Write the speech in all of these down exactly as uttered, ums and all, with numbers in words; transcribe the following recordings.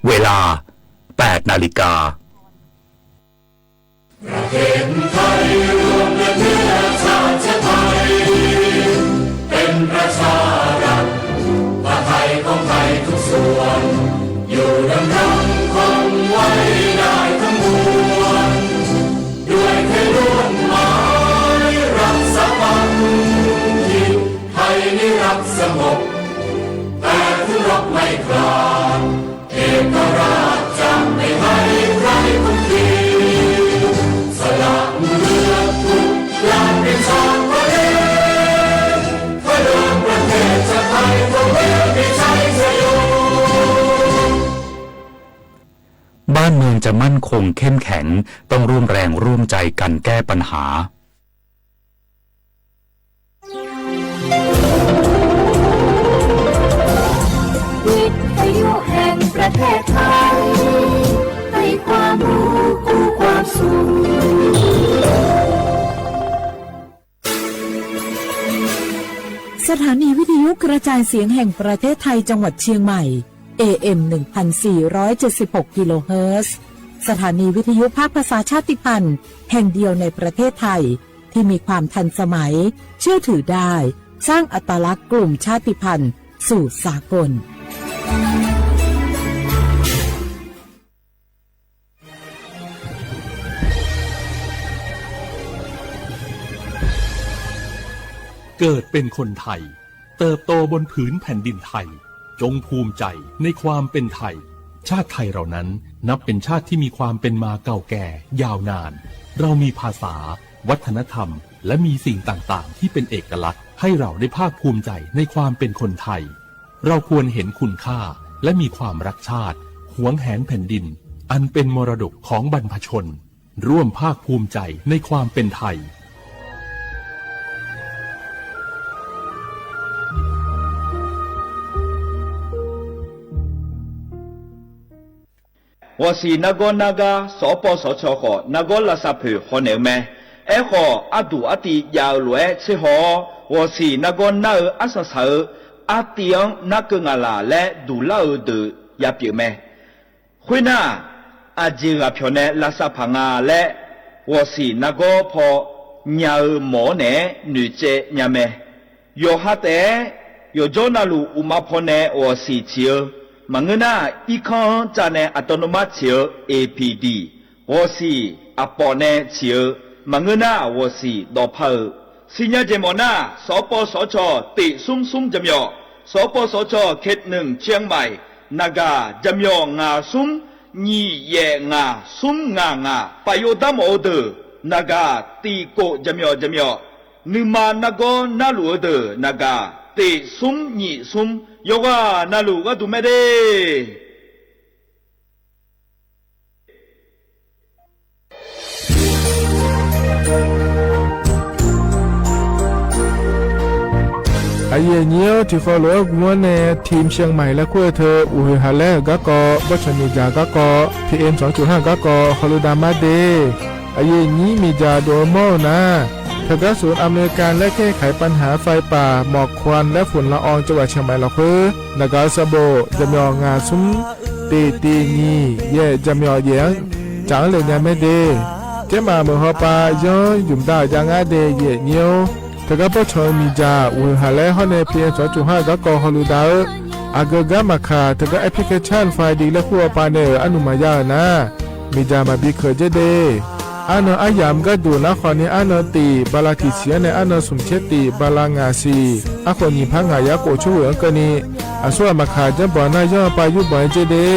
เวลา แปดนาฬิกา ประเทศไทยรวมและเนื้อชาติไทย เป็นประชารัฐ ผ้าไทยของไทยทุกส่วน อยู่ดำรงคงไว้ได้ทั้งมวล ด้วยไทยร่วมหมายรักสามัคคี ไทยนี้รักสงบ แต่ถึงรบไม่กล้า เอกราชจะไม่ให้ใครคุกคี สละเลือดทุกอย่างเป็นชาติทะเล เพื่อเดินประเทศชาติไทย เพื่อเพื่อมีชัยชโย บ้านเมืองจะมั่นคงเข้มแข็ง ต้องร่วมแรงร่วมใจกันแก้ปัญหา วิทยุแห่งประเทศไทย ให้ความรู้คู่ความสุข สถานีวิทยุกระจายเสียงแห่งประเทศไทยจังหวัดเชียงใหม่ เอเอ็ม หนึ่งพันสี่ร้อยเจ็ดสิบหก กิโลเฮิรตซ์ สถานีวิทยุภาคภาษาชาติพันธุ์แห่งเดียวในประเทศไทย ที่มีความทันสมัย เชื่อถือได้ สร้างอัตลักษณ์กลุ่มชาติพันธุ์สู่สากล เกิดเป็นคนไทย เติบโตบนผืนแผ่นดินไทย จงภูมิใจในความเป็นไทย ชาติไทยเรานั้นนับเป็นชาติที่มีความเป็นมาเก่าแก่ยาวนาน เรามีภาษา วัฒนธรรม และมีสิ่งต่างๆ ที่เป็นเอกลักษณ์ ให้เราได้ภาคภูมิใจในความเป็นคนไทย เราควรเห็นคุณค่า และมีความรักชาติ หวงแหนแผ่นดิน อันเป็นมรดกของบรรพชน ร่วมภาคภูมิใจในความเป็นไทย Ghawqsiq nargawr nargar sawqpawv sawqcawq khawf nargawr lavsav poeq hawnaeq-eu mae. Aerkhawf, arduq artiv jav-eu lof-aer tserhaw-awr, ghawqsiq nargawr nar-eu arsaq saq-eu artiv-anr narkeuv ngaq laq laer duqlar-eu deuq yapyeuf mae. Khoernar, aqjeq ghaqpyawq nae lavsav paq nga laer, ghawqsiq nargawr paw nya-eu mawq-awr naeq-aer noeqtsaev nya mae. Yawqha taef-aer yawqjawr navluf uqma pawnae ghawqsiq ciq-eu, maqngeur nar, irkanr-anr cav nae aqtawvnuvmar ciq-eu A P D, ghawqsiq aqpawf nae ciq-eu, maqngeur nar, ghawqsiq dawqpar-eu. Siqnya jeq mawf nar, sawqpawv sawqcawq teq smr smr jaqmyawf, sawqpawv sawqcawq เขตหนึ่ง เชียงใหม่ naqgaq jaqmyawf ngaq smr nyiq yaef ngaq smr ngaq ngaq, paf yov dar mawf-eu deuq naqgaq tiq kof jaqmyawf jaqmyawf, nuima nargawr narluf-eu deuq naqgaq teq smr nyiq smr, yawqghaq navluf gharduq mae de. Aqyuif aqnyir-awr, tiqkhawf lof-aer gmr-awr nae ทีมเชียงใหม่ laer kur-eu teu uqhoeq haq laer-euq garkawv, bawrtsanq miqdzaq garkawv, P M สองจุดห้า garkawv hawludav mar de. Aqyuif aqnyir miqdzaq dov-eu mawr-eu nar, teugar ศูนย์อำนวยการแก้ไขปัญหาไฟป่าหมอกควันและฝุ่นละออง จังหวัดเชียงใหม่ lafkhoer naqgaq-eu sanqbof jaqmyawf ngaq smr teq tiq nyiq yaef jaqmyawf yaef-anr tsaq-anr le nya mae de. Tsermaf meuq hawpav yanr zmq dav-euq jav ngar de. Aqyuif aqnyir-awr, teugar bawrtsanq-eu miqdzaq uqhoeq haq laer hawr nae P M สองจุดห้า garkawv hawludav-eu, aqgeu gar maqkaq teugar application ไฟดี laer kur-awr pav nae-euq arnmq maqya-euq nar, miqdzaq maqbi keuq dzer de. Arnan aryamq gharduq nar khawf ni arnan tiq bala tiq siq-anr nae arnan smq tser tiq bala ngaq siq, arkhof nyiq par ngaq yar khof tsawrhuiq-anr keuvni, aqsurghaq maqkaq janrbanq nar yanr-eu pav yurbanq-aer dzer de.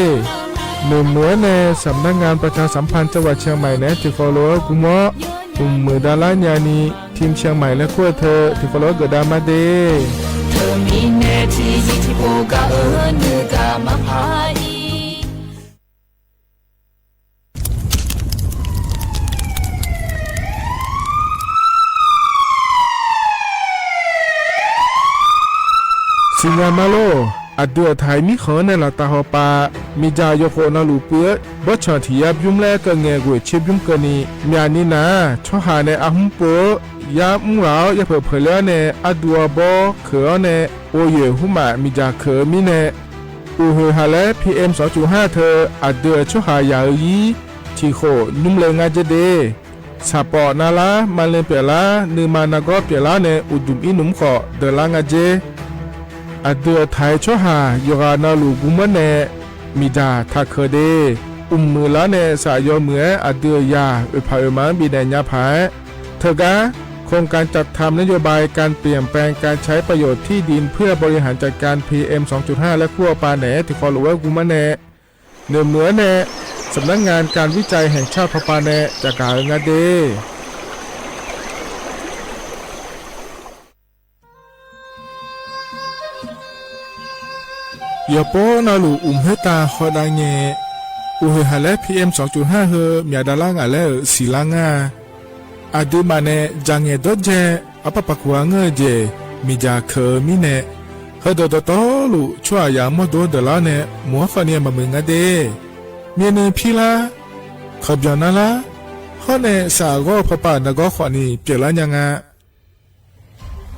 Noeqmuiq-anr nae สำนักงานประชาสัมพันธ์จังหวัดเชียงใหม่ naeq-aer tiqkhawf lof-aer gmr-awr, mqmuiq davlar nyani ทีมเชียงใหม่ laer kur-eu teu tiqkhawf lof-aer geufdav mar de. Teumirnae tiqzir tiqpov gaq-eu nuigaq maqpar-ir. Siqnya mar lor. Aqdui aqtaq-iq mirkhanq-anr nae laftav hawpav, miqdzaq yawkhof navluf puiv-eu bawrtsanq tiq yar bymr laer keuv ngae ghoeq tser bymr keuvni, myaqni nar-aq, tsawrhaq nae arhmr pov-eu yar mr ghaq-awr yapeuq peuq ler-awr nae ardu arbawr keuq-awr nae, ghovyoeq hmrmaf miqdzaq keuq-eu mirnae, Uqhoeq haqlaer P M sawqcuf har teu aqdui-euq tsawrhaq yaq-eu ir tiqkhof nymr le ngar dzer de. Saqpawf narlar, maqle pyeuflar, nuima nargawr pyeuflar nae uqduq ir nmr khawf deuqlar ngar dzer. Aqdui-euq taq-aer tsawrhaq yawqghaq navluf guvmanr nae miqdzaq taqkeuq de. Mqmuiq lar nae saf yawmuiq-aer aqdui-euq yaq oeqpaq oeqma-anr bifnaeq nya paq-aer, teugar โครงการจัดทำนโยบายการเปลี่ยนแปลงการใช้ประโยชน์ที่ดินเพื่อบริหารจัดการ P M sawqcuf har laer kur-eu pav naeq-aer tiqkawv lof-aer guvmanr nae, noeqmuiq-anr nae สำนักงานการวิจัยแห่งชาติ pawpav nae caqgaq-eu ngar de. Yawqpov navluf uqmq khoertav hawdav ngae, uqhoeq haqlaer P M sawqcuf har heu myaq davlar ngaq laer-euq siqlar ngar-a. Aqduimaf nae dzaq ngaeq dawrdzae arpar paq kuq-a ngeur-eu jeq miqdzaq keuq-eu mirnae, heudeuq dawqtawvluf tsawrhaq yaq mawrdo-anr deuqlar-awr nae mq-anr khawfni maqmuiq ngar de. Myavnuiv pirlar, kawqbyanq narlar, hawr nae saf ghawr-eu pawpav nargawr khawfni pyeuflar nya nga.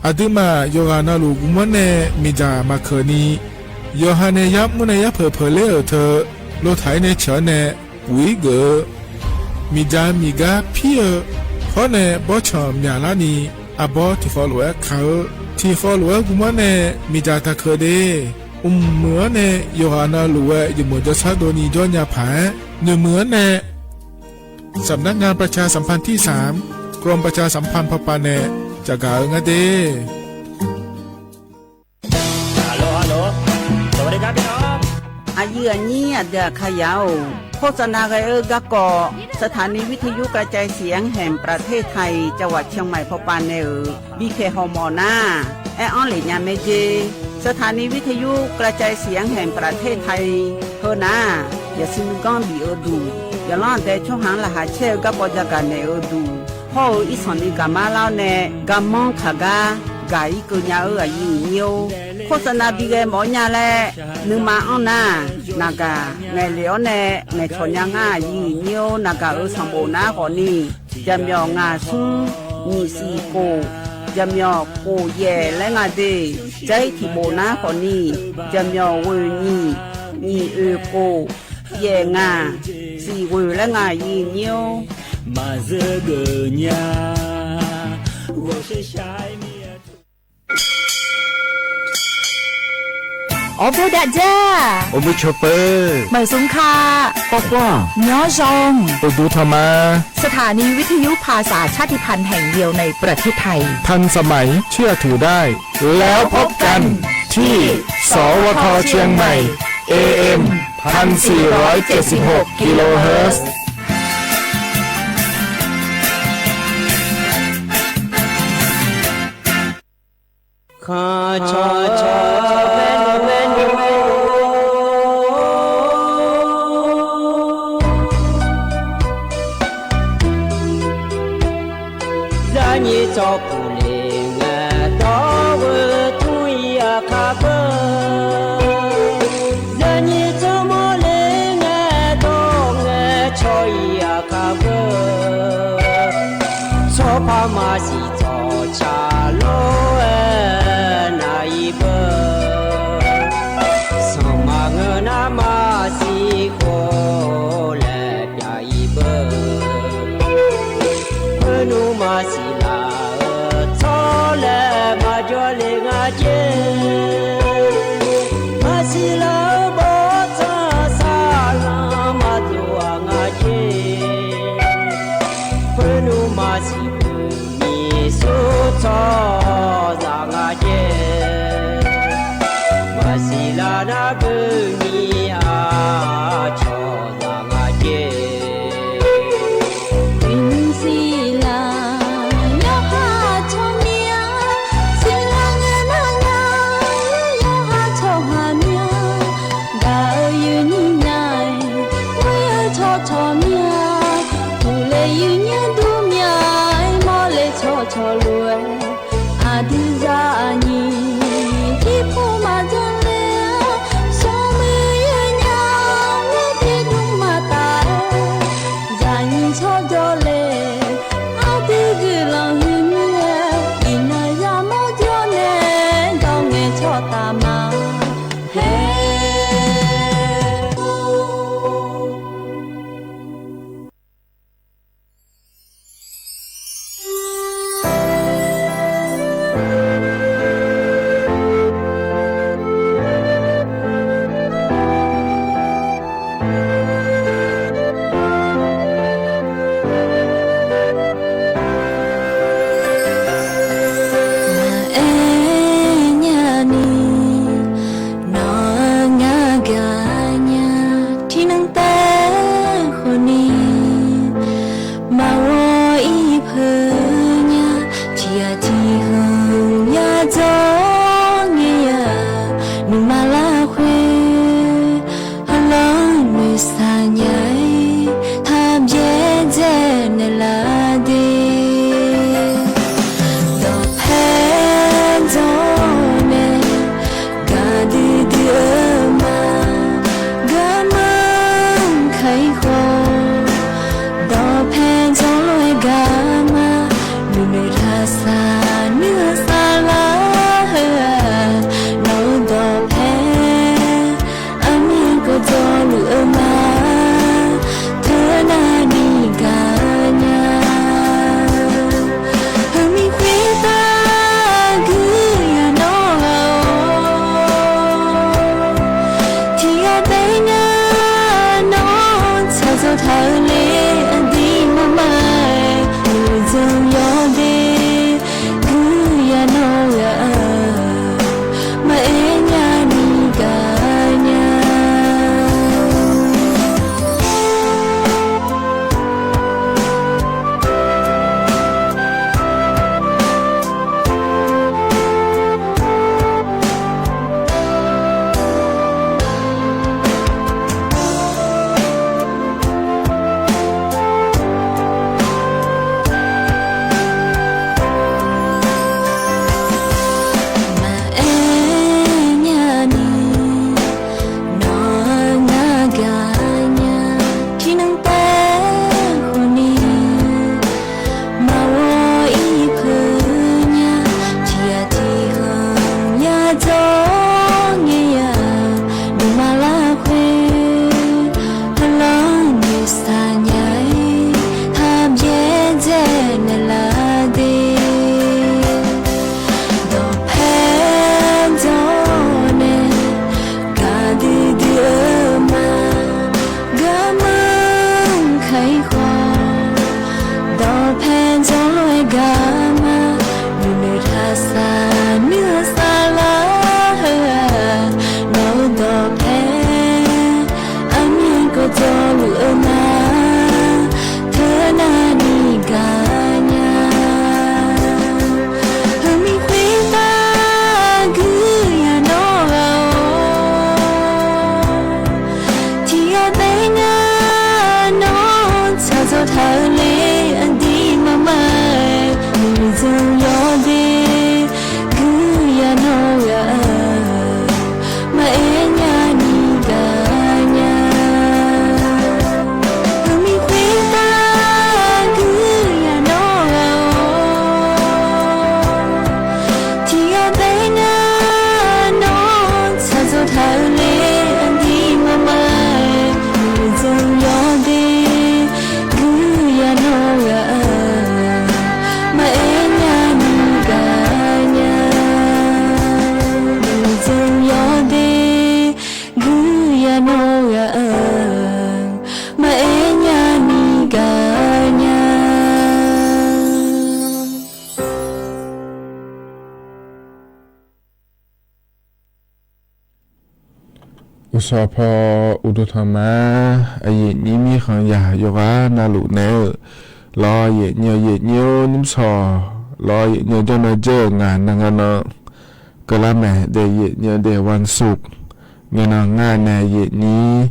Aqduimaf yawqghaq navluf guvmanr nae miqdzaq maqkeuq ni, yawqha nae yar mr nae yar peuq peuq ler-euq teu, lotaq-aer nae ceuq-anr nae puq-ir geuf-eu miqdzaq miqgar pir-eu, hawr nae bawrtsanq myaqlar ni, arbawr tiqkhawv lof-aer kaq-eu, tiqkhawv lof-aer guvmanr nae miqdzaq taqkeuq de. Mqmuiq-anr nae yawqghaq navluf-aer jeqmeuq jawrshar dovni jawr nya paq-aer, noeqmuiq-anr nae สำนักงานประชาสัมพันธ์ที่สาม กรมประชาสัมพันธ์ pawpav nae caqgaq-eu ngar de. Aqyuif aqnyir aqdui aqkaqyaq-or, โฆษณา ghae-eu garkawv สถานีวิทยุกระจายเสียงแห่งประเทศไทย จังหวัดเชียงใหม่ pawpav nae-euq bipyaeq hawmawf nar, aer-anr lef nya mae jer. สถานีวิทยุกระจายเสียงแห่งประเทศไทย heu nar, yaqsur nuiganr bif-eu duq, yaqlanr aqdae tsawrhaq-anr laqkhaq caer-eu garkawv jagaq naeq-eu duq, hawr-eu irsanq ni gaqmar lar-awr nae garmanr kaq gar gaq-ir keuv nya-eu aqyuif aqnyir-or, โฆษณา bi ghae mawf-awr nya laer nuima anr nar, naqgaq ngaeqlef-awr nae ngaeqcawq nya ngar aqyuif aqnyir-or, naqgaq-euq sanqbof nar khawfni, jaqmyawf ngaq smr nyiq siq khof, jaqmyawf khof yaef laer nga de. Jair tiq bof nar khawfni, jaqmyawf ghoeq nyiq, nyiq oeq khof, yaef ngaq, siq ghoeq laer nga aqyuif aqnyir-or. Maqzeur geuf nya, ghawqshaq shaq-aer mir-a. Awrbof dav dzar, awrbof cawq peuq, maqsmr ka, kawrkhar, nymr-awr zaw, uqduq tanq ma. สถานีวิทยุภาษาชาติพันธุ์แห่งเดียวในประเทศไทย ทันสมัย เชื่อถือได้ แล้วพบกันที่ สวท เชียงใหม่ เอ เอ็ม พันสี่ร้อยเจ็ดสิบหก กิโลเฮิรตซ์ Khanqcawq cawq bae nmr bae nmr-or, zaqnyiq tsawrpuq le ngae dawr-eu tmr-ir aqkar beu, zaqnyiq tsawrmawr le ngae dawr ngae caw-ir aqkar beu, tsawrpar maqsiq tsawrca lof-aer nav-ir beu, sanqma ngeur nar maqsiq khof laer pyav-ir beu, khoernmr maqsiq laf-eu tsawrlaeq maqjawr le nga jer, maqsiq laf-eu bawrtsanq saqlanq maqdov-aq nga jer, khoernmr maqsiq beu nyiq sur tsawrhaqzaq nga jer, maqsiq laf nar beu nyiq aqcawq zaq nga jer, uiqnymr siqlaq yawqha tsawrmyanr siqlaq ngae nar nga. Uqshawq paw uqduq tanq ma. Aqyuif nyir mirkhanq yaq yawqghaq navluf naeq-eu lawr, aqyuif nyir-eu, aqyuif nyir-or, nymrsawq lawr, aqyuif nyir-eu, jawrnan jawr-eu ngaq nan nga nan keuvlar mae de, aqyuif nyir-eu de, วันศุกร์ ngae nan ngar nae aqyuif nyir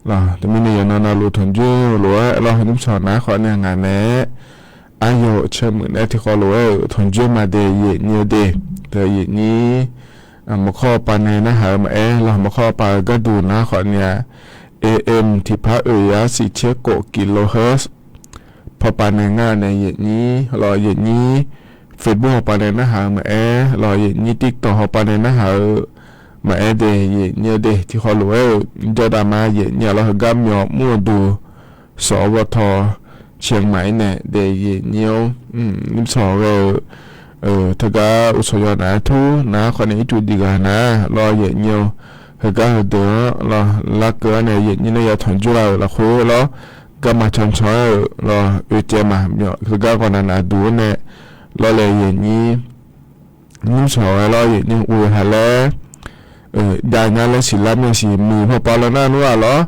lawr, teumirnae yawqnan navluf tanqjoer lof-aer lawr, nymrsawq nar khawf nae ngaq nae aqyawf caermuiq nae tiqkhawv lof-aer-euq tanqjoer ma de, aqyuif nyir-eu de. Teu aqyuif nyir maqkawr pav nae narhaq-eu maqaer lawr, maqkawr pav-eu gharduq nar khawf ni-aq, A M tiqpar oeq yar siq tser khof kilohertz paw pav nae ngar nae aqyuif nyir lawr, aqyuif nyir Facebook hawpav nae narhaq-eu maqaer lawr, aqyuif nyir TikTok hawpav nae narhaq-eu maqaer de, aqyuif nyir-eu de. Tiqkhawv lof-aer-euq jawrdav ma, aqyuif nyir-aq lawr, heugar myawf mr-eu duq sawq-awr baw taw caer ma-ir nae de, aqyuif nyir-or, nymrsawq ghae-eu teugar uqshawq yaw naf-aer tur nar khawf ni ircuf diq ghaq nar lawr, aqyuif nyir-or, heugar heudeuq-anr lawr larkeuv-awr nae aqyuif nyir nae ya tanqjoer lar-euq lafkhoer lawr, garma cancan-aer-euq lawr oecaev maqmyawf heugar ghawqnaq naf duq-anr nae lawr le, aqyuif nyir nymrsawq ghae lawr, aqyuif nyir-or, ghoe ha laer jav nya laer siqlar myav siq muiq pawpav law nar nmr-aq lawr,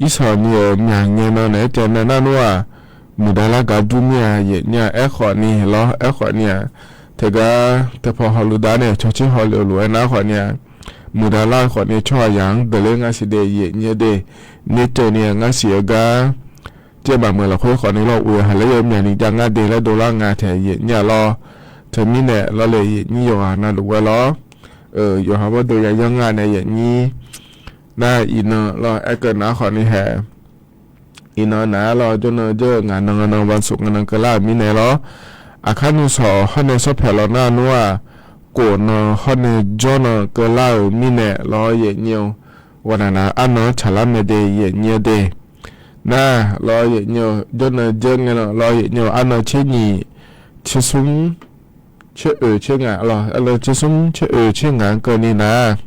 irsaq ni-euq myaq ngae nan naeq-aer caev nae nar nmr-aq, muiqdav lar gaq dur mir-a, aqyuif nyir-aq. Aerkhawf ni lawr, aerkhawf ni-aq, teugar teupaw hawluf dar nae cawtser hawluf-eu lof-aer nar khawf ni-aq, muiqdav lar-eu khawf ni tsawrhaq yaq-anr deuq ler ngar siq de, aqyuif nyir-eu de. Nerteuv ni-aq ngar siq-eu gar caev maqmuiq lafkhoer khawf ni lawr, ghoe ha laer yawmyaq ni jav ngar de laer dovlar nga taeq, aqyuif nyir-aq lawr. Teumirnae lawr le, aqyuif nyir yawqghaq navluf ghae lawr, yawqha bawrdo yayanr nga nae aqyuif nyir nar iqnan lawr aerkeuv nar khawf ni hae. Iqnan nar lawr, jawrnan jawr-eu ngaq nan nga nan วันศุกร์ nga nan keuvlar-euq mirnae lawr, aqkar nuisawq hawr nae sawr paeq law nar nmr-aq, khof nan hawr nae jawr nan keuvlar-euq mirnae lawr, aqyuif nyir-or, ghawqnaq naf arnan-anr tsaqlar mae de, aqyuif nyir-eu de. Nar lawr, aqyuif nyir-or, jawrnan jawr ngae nan lawr, aqyuif nyir-or, arnan tser nyiq tser smr tser oeq tser ngaq lawr, arnan tser smr tser oeq tser ngaq-anr keuvni nar,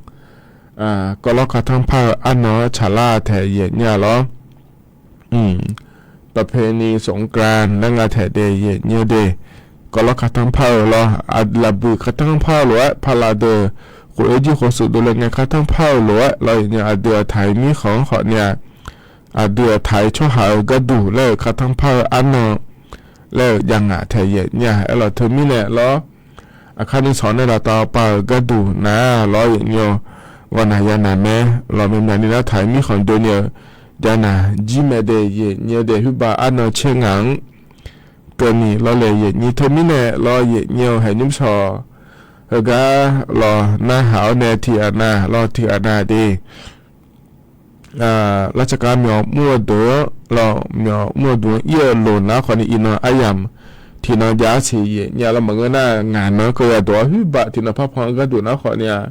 kawvlawr kartanr par-eu arnan-anr tsaqlar taeq, aqyuif nyir-aq lawr. ประเพณีสงกรานต์ laer nga taeq de, aqyuif nyir-eu de. Kawvlawr kartanr par-eu lawr, laqbuiq kartanr par-eu lof-aer, paqlaq deuq khof-ir jir khof suf dovle ngae kartanr par-eu lof-aer lawr, aqyuif nyir-or, aqdui aqtaq-iq mirkhanq-anr khawf ni-aq, aqdui aqtaq-iq tsawrhaq-euq gharduq laer-euq kartanr par-eu arnan laer-euq jav ngaq taeq, aqyuif nyir-aq. Aerlawq teumirnae lawr, aqkar nuisawq nae laftav pav-euq gharduq nar lawr, aqyuif nyir-or, ghawqnaq ya naq mae lawr, myavmyavni nar taq-iq mirkhanq dovni-euq jav naq jir mae de, aqyuif nyir-eu de. Khoerbav arnan tser ngaq-anr keuvni lawr le, aqyuif nyir. Teumirnae lawr, aqyuif nyir-or, haeq nymrshawq heugar lawr narhaq-awr nae tiqghaq nav lawr, tiqghaq nav de. Lavtsaqkhav myawf mr-eu deuq-anr lawr, myawf mr-eu deuq-anr ir-eu loq nar khawf ni iqnan aryamq tiqnan jav-aer siq, aqyuif nyir-aq lawr. Maqngeur nar ngaq nan-anr keuv ya dawq-awr khoerbav tiqnan parpan-eu gharduq nar khawf ni-aq,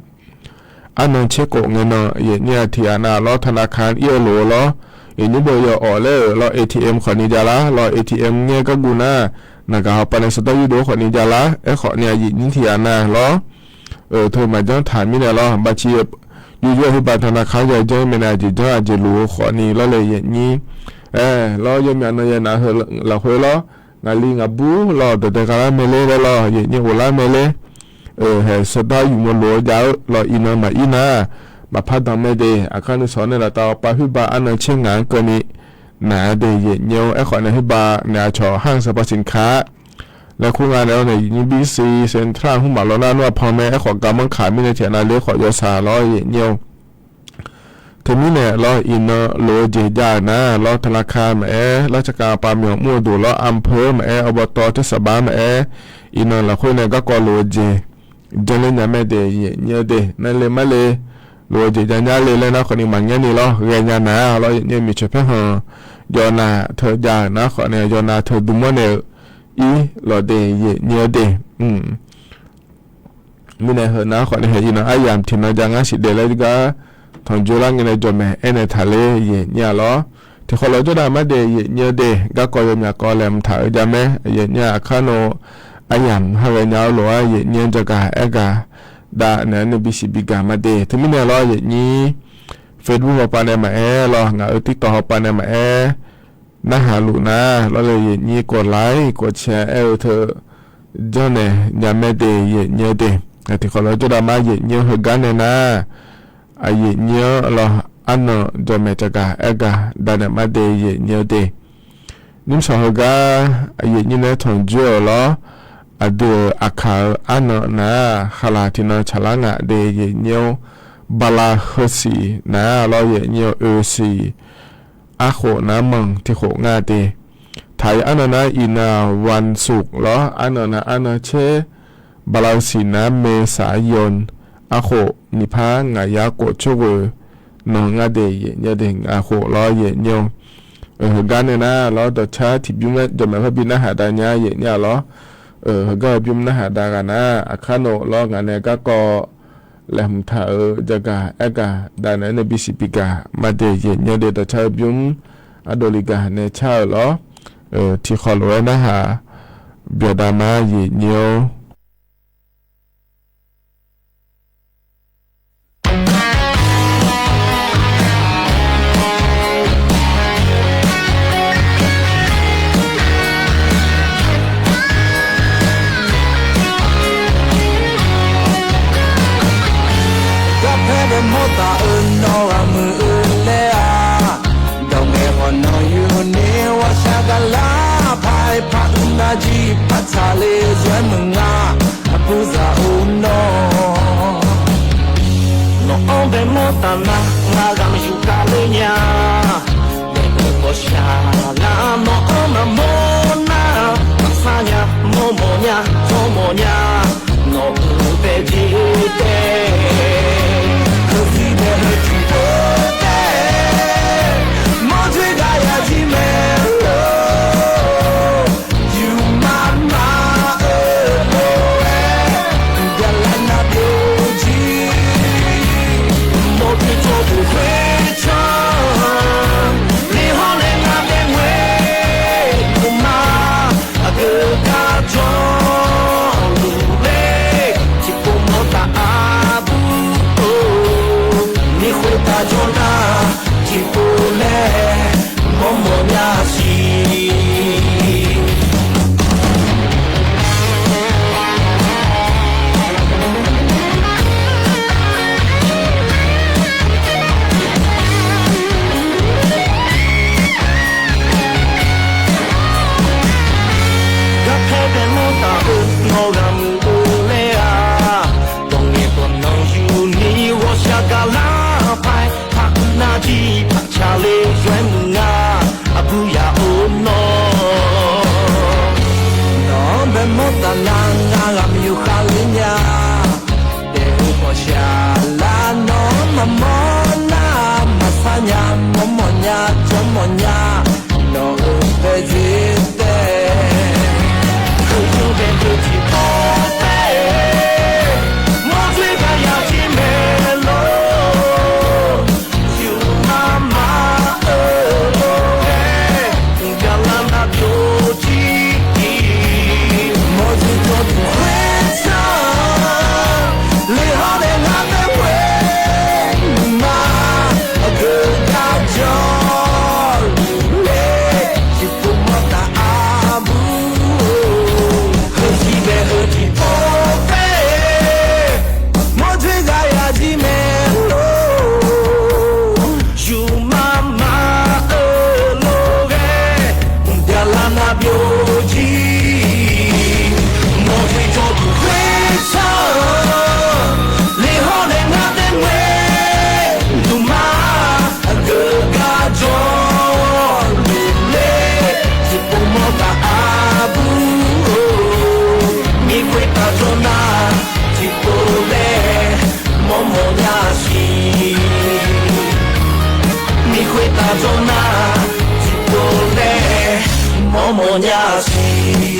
arnan tser khof ngae nan, aqyuif nyir-aq, tiqghaq nav lawr, ธนาคาร ir-eu loq-eu lawr, iqnyir beu yawawq laer-euq lawr, A T M khawf ni jav lar lawr, A T M ngaer garguv nar, naqgaq hawpav nae sawqdawr yurdov khawf ni jav lar. Aerkhawf ni aqyuif nyir tiqghaq nav lawr, teu maqjanr taq mirnae lawr, baci yurjur-eu khoerbav ธนาคาร ya janr mae nae aqjeq janr aqjeq luf-eu khawf ni lawr le, aqyuif nyir. Aer lawr, yawmyaq nan ya naq heu lafkhoer lawr, ngaqli ngaqbur lawr, dawqdae gha lar mae ler laer lawr, aqyuif nyir ghoflar mae ler. Haeq sawqdawr yufmawr lof-eu jav-eu lawr, iqnan maqir nar, maqpar dan mae de. Aqkar nuisawq nae laftav pav khoerbav arnan tser ngaq-anr keuvni naq-a de, aqyuif nyir-or. Aerkhawf nae khoerbav naeq-aq cawq ห้างสรรพสินค้า laer kur nga nae lawr, nae aqyuif nyir, B C Central hmq maf lawr nar nmr-aq pan mae. Aerkhawf garmanr kaq mirnae tiqghaq nav ler khawf yawsaq lawr, aqyuif nyir-or. Teumirnae lawr, iqnan lof-eu jeq jav-euq nar lawr, ธนาคาร maqaer, ราชการ pav myawf mr-eu duq lawr, อำเภอ maqaer, อบต tersaqbar maqaer, iqnan lafkhoer nae garkawv lof-eu jeq janrler nya mae de, aqyuif nyir-eu de. Nar le mar le, lof-eu jeq jav nya le laer nar khawf ni maqngaer ni lawr, ghaenya naq-a lawr, aqyuif nyir-eu, miqcoeq paerkhanq yawnav teu jav-euq nar khawf ni yawnav teu dm mawr naeq-eu ir lawq de, aqyuif nyir-eu de. Mirnae heu nar khawf ni haeq iqnan aryamq tiqnan jav ngar siq de laer gar tanqjoe lar ngae nae jawqmaeq aernaeq taq ler, aqyuif nyir-aq lawr. Tiqkhawf lawr jawrdav mar de, aqyuif nyir-eu de. Garkawv yawmyaq kawv laeqhmq taq-eu jav mae, aqyuif nyir-aq. Aqkar nawr aryamq ha ghaenya-eu lof-aer aqyuif nyir jagaq aer gaq dav naeq-aer nae bisiq bigaq ma de. Teumirnae lawr, aqyuif nyir Facebook hawpav nae maqaer lawr, ngaq-euq TikTok hawpav nae maqaer, narhaq luf nar lawr le, aqyuif nyir กดไลค์ กดแชร์ aer-eu teu janrnaeq nya mae de, aqyuif nyir-eu de. Tiqkhawf lawr jawrdav mar, aqyuif nyir-anr heugar nae nar, aqyuif nyir-anr lawr arnan jawqmaeq jawqgaq aergaq danaeq mar de yaeq nyir-eu de. Nymrshawq heugar yaeq nyir nae tanqjoer-euq lawr. Aqdui-euq aqkaq-euq arnan nar-aq, khaqlaq tiqnan tsaqlar nga de yaeq nyir-awr, bala heusiq nar-aq lawr yaeq nyir-awr, oe siq arkhof nar manq tiqkhof nga de. Taq-iq arnan nar iqnan-aq วันศุกร์ lawr, arnan nar arnan caer, bala heusiq nar เมษายน arkhof nyiqpar ngaq yar khof tsawrghoeq nan nga de yaeq nyir de, ngaq khof lawr yaeq nyir-awr. Heugar nae nar lawr dawqcar tiqbymr jawqmaeq par bi narhaq dav nya yaeq nyir-a lawr. Heugar-eu bymr narhaq dav ghaq nar aqkar nawq lawr ngaq nae garkawv laeqhmq taq-euq jagaq aergaq danaeq nae bisiq bigaq mar de yaeq nyir de dawqcar-eu bymr ardovle gaq nae car-euq lawr. Tiqkhawf lof-aer narhaq byawqdav mar yaeq nyir-awr. Garpaer bae mawr taf-eu nawr ghaq muiq-eu laer-aq, dawq ngaeq ghawq nan yuni ghawqshaq gaqlar paq-aer par uiv nar jir par tsaqle zaw-aer muiq nga. Aqburzaq-or nawr, nawq-anr bae mawr taf nar ngar ghaq maqyuf khavler nya. Daef-eu ghawqshaq nar nawq-anr maqmawr nar, maqsar nya, mawrmawf nya, jawrmawf nya, nawq-euq bae jeq taef. Heusiq bae heusiq-or taef, mawrdzoer gaq yaq jir mae lor. Yufmaf maf-eu lof-aer, uqbya lar nar byovjir. Mawrkeuv jawrduq khoercan, lihawr nae ngar bae ngoer luf ma. Aqgeu gar jawrluf ler, tiqpov mawr taf aqbur-or, ni khoertav jawr nar, tiqpov laer mawrmawf nya siq. Garpaer bae mawr taf-eu nawr ghaq muiq-eu laer-aq, dawq ngaeq dawq nan yuni ghawqshaq gaqlar paq-aer par uiv nar jir par tsaqle zaw-aer muiq nga. Aqburzaq-or nawr, nawq-anr bae mawr taf nar ngar ghaq maqyuf khavler nya. Daef-eu ghawqshaq lar nawq-anr maqmawr nar, maqsar nya, mawrmawf nya, jawrmawf nya, nawq-euq bae jeq taef. Heugar bae deuq tiqpov taef-aer, mawrdzoer gaq yaq jir mae lor. Yufmaf maf-eu lof-aer, uqbya lar nar byovjir. Mawrkeuv jawrduq khoercan, lihawr nae ngar bae ngoer luf ma. Aqgeu gar jawrluf ler, tiqpov mawr taf aqbur-or. Heusiq bae heu tiqpov taef-aer, mawrdzoer gaq yaq jir mae lor. Yufmaf maf-eu lof-aer, uqbya lar nar byovjir. Mawrkeuv jawrduq khoercan, lihawr nae ngar bae ngoer luf ma. Aqgeu gar jawrluf ler, tiqpov mawr taf aqbur-or. Mir khoertav jawr nar, tiqpov laer mawrmawf nya siq. Mir khoertav jawr nar, tiqpov laer mawrmawf nya siq.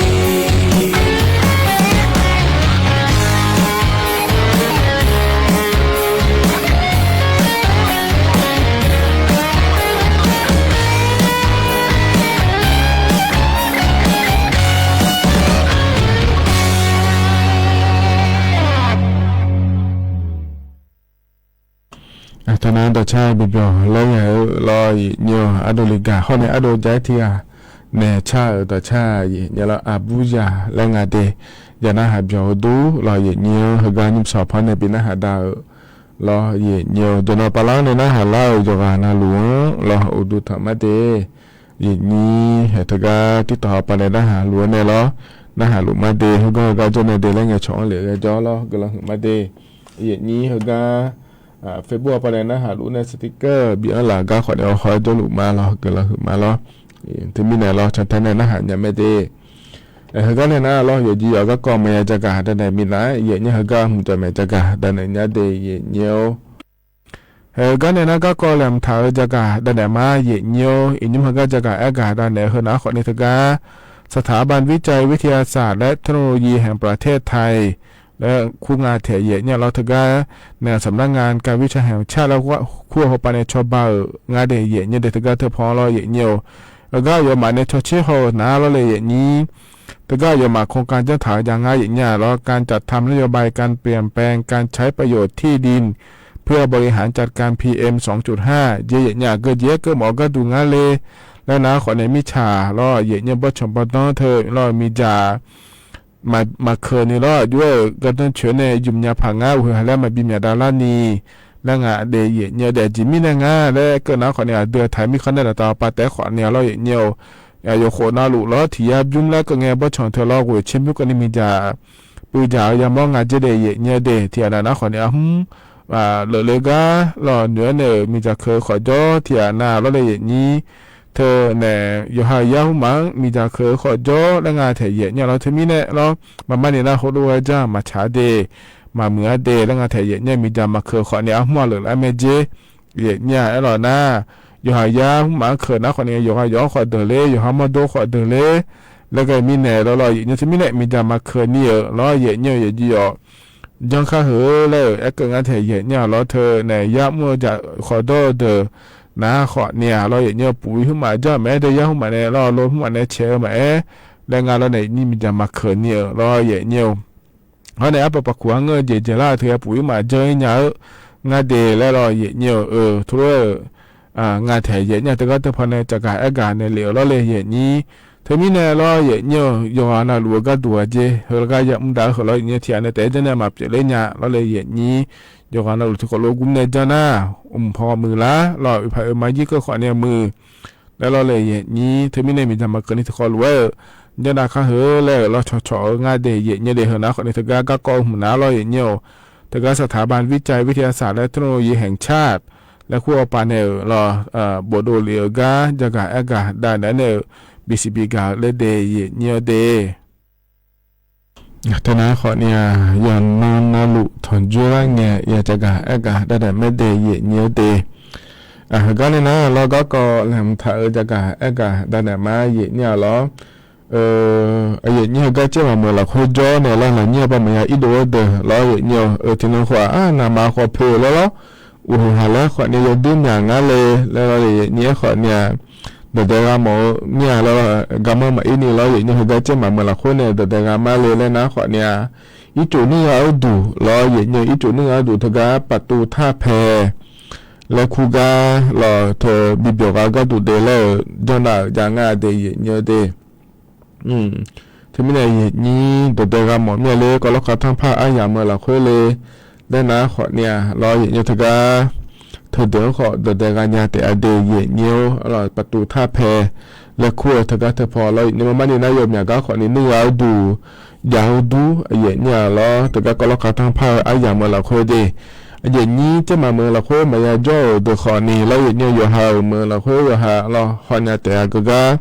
Taqnar dawqcar bi byawq laer ngaeq-eu lawr yaeq nyir-awr, ardovle gaq hawr nae ardov ja-aer tiq ghaq nae car-euq dawqcar yaeq nyir lawr aqbur yaq laer nga de. Yaq narhaq byawq-eu dur lawr yaeq nyir-anr heugar nymrshawq par nae bi narhaq dav-euq Lawr, yaeqnyir-eu dawqnan pavlar-anr nae narhaq lar-euq yawqghaq navluf-anr lawr, uqduq tanq mar de. Yaeqnyir haeq teugar tirtawq hawpav nae narhaq luf-aer nae lawr, narhaq luf mar de. Heugar heugar jawr nae de laer ngaeqcawq-anr lef ghae jawr lawr, guiqlanq huiq mar de. Yaeqnyir heugar Facebook hawpav nae narhaq luf nae sticker bi-anr laf gar khawf nae awhaw-aer jawrluf ma lawr, guiqlanq huiq ma lawr. Teumirnae lawr, cantae nae narhaq nya mae de. Heugar nae nar lawr, yawqjeq yawq garkawv maqya jagaq danaeq minav-aer, yaeqnyir heugar hmq jaqmaeq jagaq danaeq nya de, yaeqnyir-or. Heugar nae nar garkawv laeqhmq taq-eu jagaq danaeq ma, yaeqnyir-or. Iqnymr heugar jagaq aergaq danaeq-eu heunav khawf ni teugar สถาบันวิจัยวิทยาศาสตร์ และเทคโนโลยีแห่งประเทศไทย laer kur nga taeq yaeqnyir lawr, teugar nae สำนักงานการวิจัยแห่งชาติ laer kur-eu hawpav nae cawba-euq nga de, yaeqnyir de. Teugar teupaw lawr, yaeqnyir-or. Heugar aqyawfmaf nae cawtser haw-eu nar lawr le, yaeqnyir. Teugar aqyawfmaf โครงการ janr taq-eu jav ngar yaeqnyir-a lawr, การจัดทำนโยบายการเปลี่ยนแปลงการใช้ประโยชน์ที่ดินเพื่อบริหารจัดการ พีเอ็ม สองจุดห้า jeq yaeqnyir-aq geujeq-aer keuv mawf-eu gharduq ngar le laer nar khawf nae mirtsaq lawr, yaeqnyir-eu bawrtsanq bawrdanr teu lawr-eu miqdzaq maqkeuq ni lawr, aqjox-aer-euq gardanr coeq nae ymq nya paq ngar, uqhoeq ha laer maqbi myaqdav larni laer nga de, yaeqnyir de. Aqjeq mirnae ngar laer keuv nar khawf nae aqdui-aq taq-eu mirkhanq nae daqtaq pav taef-aer khawf nae lawr, yaeqnyir-or. Aqyawf khof navluf lawr tiq yar bymr laer keuv ngae bawrtsanq teu lawr ghoeq tser bymr keuvni miqdzaq puivdzaq-eu yamawr nga dzer de, yaeqnyir de. Tiqghaq nav nar khawf nae arhmr leuqle gar lawr noeq-aer nae-euq miqdzaq keuq-eu khawf jawr, tiqghaq nav lawr le, yaeqnyir. Teu nae yawqha-euq yar hmrmaf-anr miqdzaq keuq-eu khawf jawr laer nga taeq yaeqnyir lawr. Teumirnae lawr, maqmar ni nar heulof-aer jar maqtsaq-a de, maqmuiq-a de laer nga taeq yaeqnyir. Miqdzaq maqkeuq khawf nae arhmr-aq leuqlar mae dzer, yaeqnyir-a aerlawq nar, yawqha yar hmrmaf-anr keuq nar khawf nae yawqghaq yawq-anr khawf deuq ler, yawqha mawrdo khawf deuq ler laer ghae mirnae lawr lawr, yaeqnyir. Teumirnae miqdzaq maqkeuq ni-euq lawr, yaeqnyir-eu yawqjeq yawq janr kar heu laer-euq aerkeuv ngar taeq yaeqnyir-a lawr. Teu nae yar mr-eu jaq khawf dawr-eu deuq nar khawf nae-aq lawr, yaeqnyir-eu puqbi hmrmaf janr-eu maqaer de, yar hmrmaf nae lawr, lo hmrmaf nae caeq-eu maqaer laer nga lawr nae, yaeqnyir miqdzaq maqkeuq ni-euq lawr, yaeqnyir-or. Hawr nae arpaf paf kuq-a ngeur-eu jeq dzaeqlar-euq teu-aer puqbi maf janr-ir nya-eu ngar de laer lawr, yaeqnyir-or. Teulof-aer-euq nga taeq yaeqnyir-a teugar teupaw nae caqgaq aergaq naeq lef-euq lawr le, yaeqnyir. Teumirnae lawr, yaeqnyir-or, yawqghaq navluf-eu gharduq aqjeq heu laer gar yamr dav-eu heu lawr, yaeqnyir. Tiqghaq nae taef-aer janr nae maqpyeuf ler nya lawr le, yaeqnyir. Yawqghaq navluf tiqkhawf lof gmr nae janr nar, mq paw muiq lar lawr, oeq paq oeq ma jir keuv khawf nae muiq laer lawr le, yaeqnyir. Teumirnae miqdzaq maqkeuq ni tiqkhawf lof-aer-euq janr dav kar heu laer-euq lawr cawq cawq-eu ngar de, yaeqnyir de. Heu nar khawf nae teugar garkawv-eu hmq nar lawr, yaeqnyir-or. Teugar สถาบันวิจัยวิทยาศาสตร์ และเทคโนโลยีแห่งชาติ laer kur hawpav nae-euq lawr, bofdov lef-euq gar jaqgaq aergaq dav naeq-aer nae-euq bisiq bigaq-eu laer de, yaeqnyir-eu de. Teunar khawf nae-aq, yawqnan navluf tanqjoer lar ngae ya jaqgaq aergaq dav naeq mae de, yaeqnyir-eu de. Heugar nae nar lawr garkawv laeqhmq taq-eu jaqgaq aergaq dav naeq ma, yaeqnyir-a lawr. Yaeqnyir heugar caer maqmeuq lafkhoer jawr nae lawr, lafnyir-a bawr maqya irdov-aer deuq lawr, yaeqnyir-or. Tiqnan khawf-aq, naqma khawf poeq laer lawr, uqhuiq haq laer khawf nae yawduir myaq ngar le laer lawr le, yaeqnyir-aer khawf nae-aq, dawqdae gha mawf-eu mir-a lawr, garmanr maqir ni lawr, yaeqnyir heugar caer maqmeuq lafkhoer nae dawqdae gha mar le laer nar khawf nae-aq, ircuf nuir gha-eu duq lawr, yaeqnyir ircuf nuir gha-eu duq teugar paqtuv tar pae laer kur gar lawr, teu bibyawq gha-eu gharduq de laer-euq janr nav-euq jav ngar de, yaeqnyir-eu de. Teumirnae yaeqnyir dawqdae gha mawf mir-a ler, kawvlawr khavtanr par aryamq-eu lafkhoer le laer nar khawf nae-aq lawr, yaeqnyir teugar teudeuq-anr khawf dawqdae gha nya taef-a de, yaeqnyir-or. Lawr paqtuv tar pae laer kur-eu teugar teupaw lawr, yaeqnyir. Maqmar ni nar yawmyaq gar khawf ni nuir gha-eu duq jav-eu dur, yaeqnyir-a lawr. Teugar kawvlawr khavtanr par-eu aryamq-eu lafkhoer de, yaeqnyir caer maqmeuq lafkhoer maqya jawr-euq deuq khawf ni lawr, yaeqnyir yawqha-euq meuq lafkhoer yawqha lawr hawnya taef-a geugar,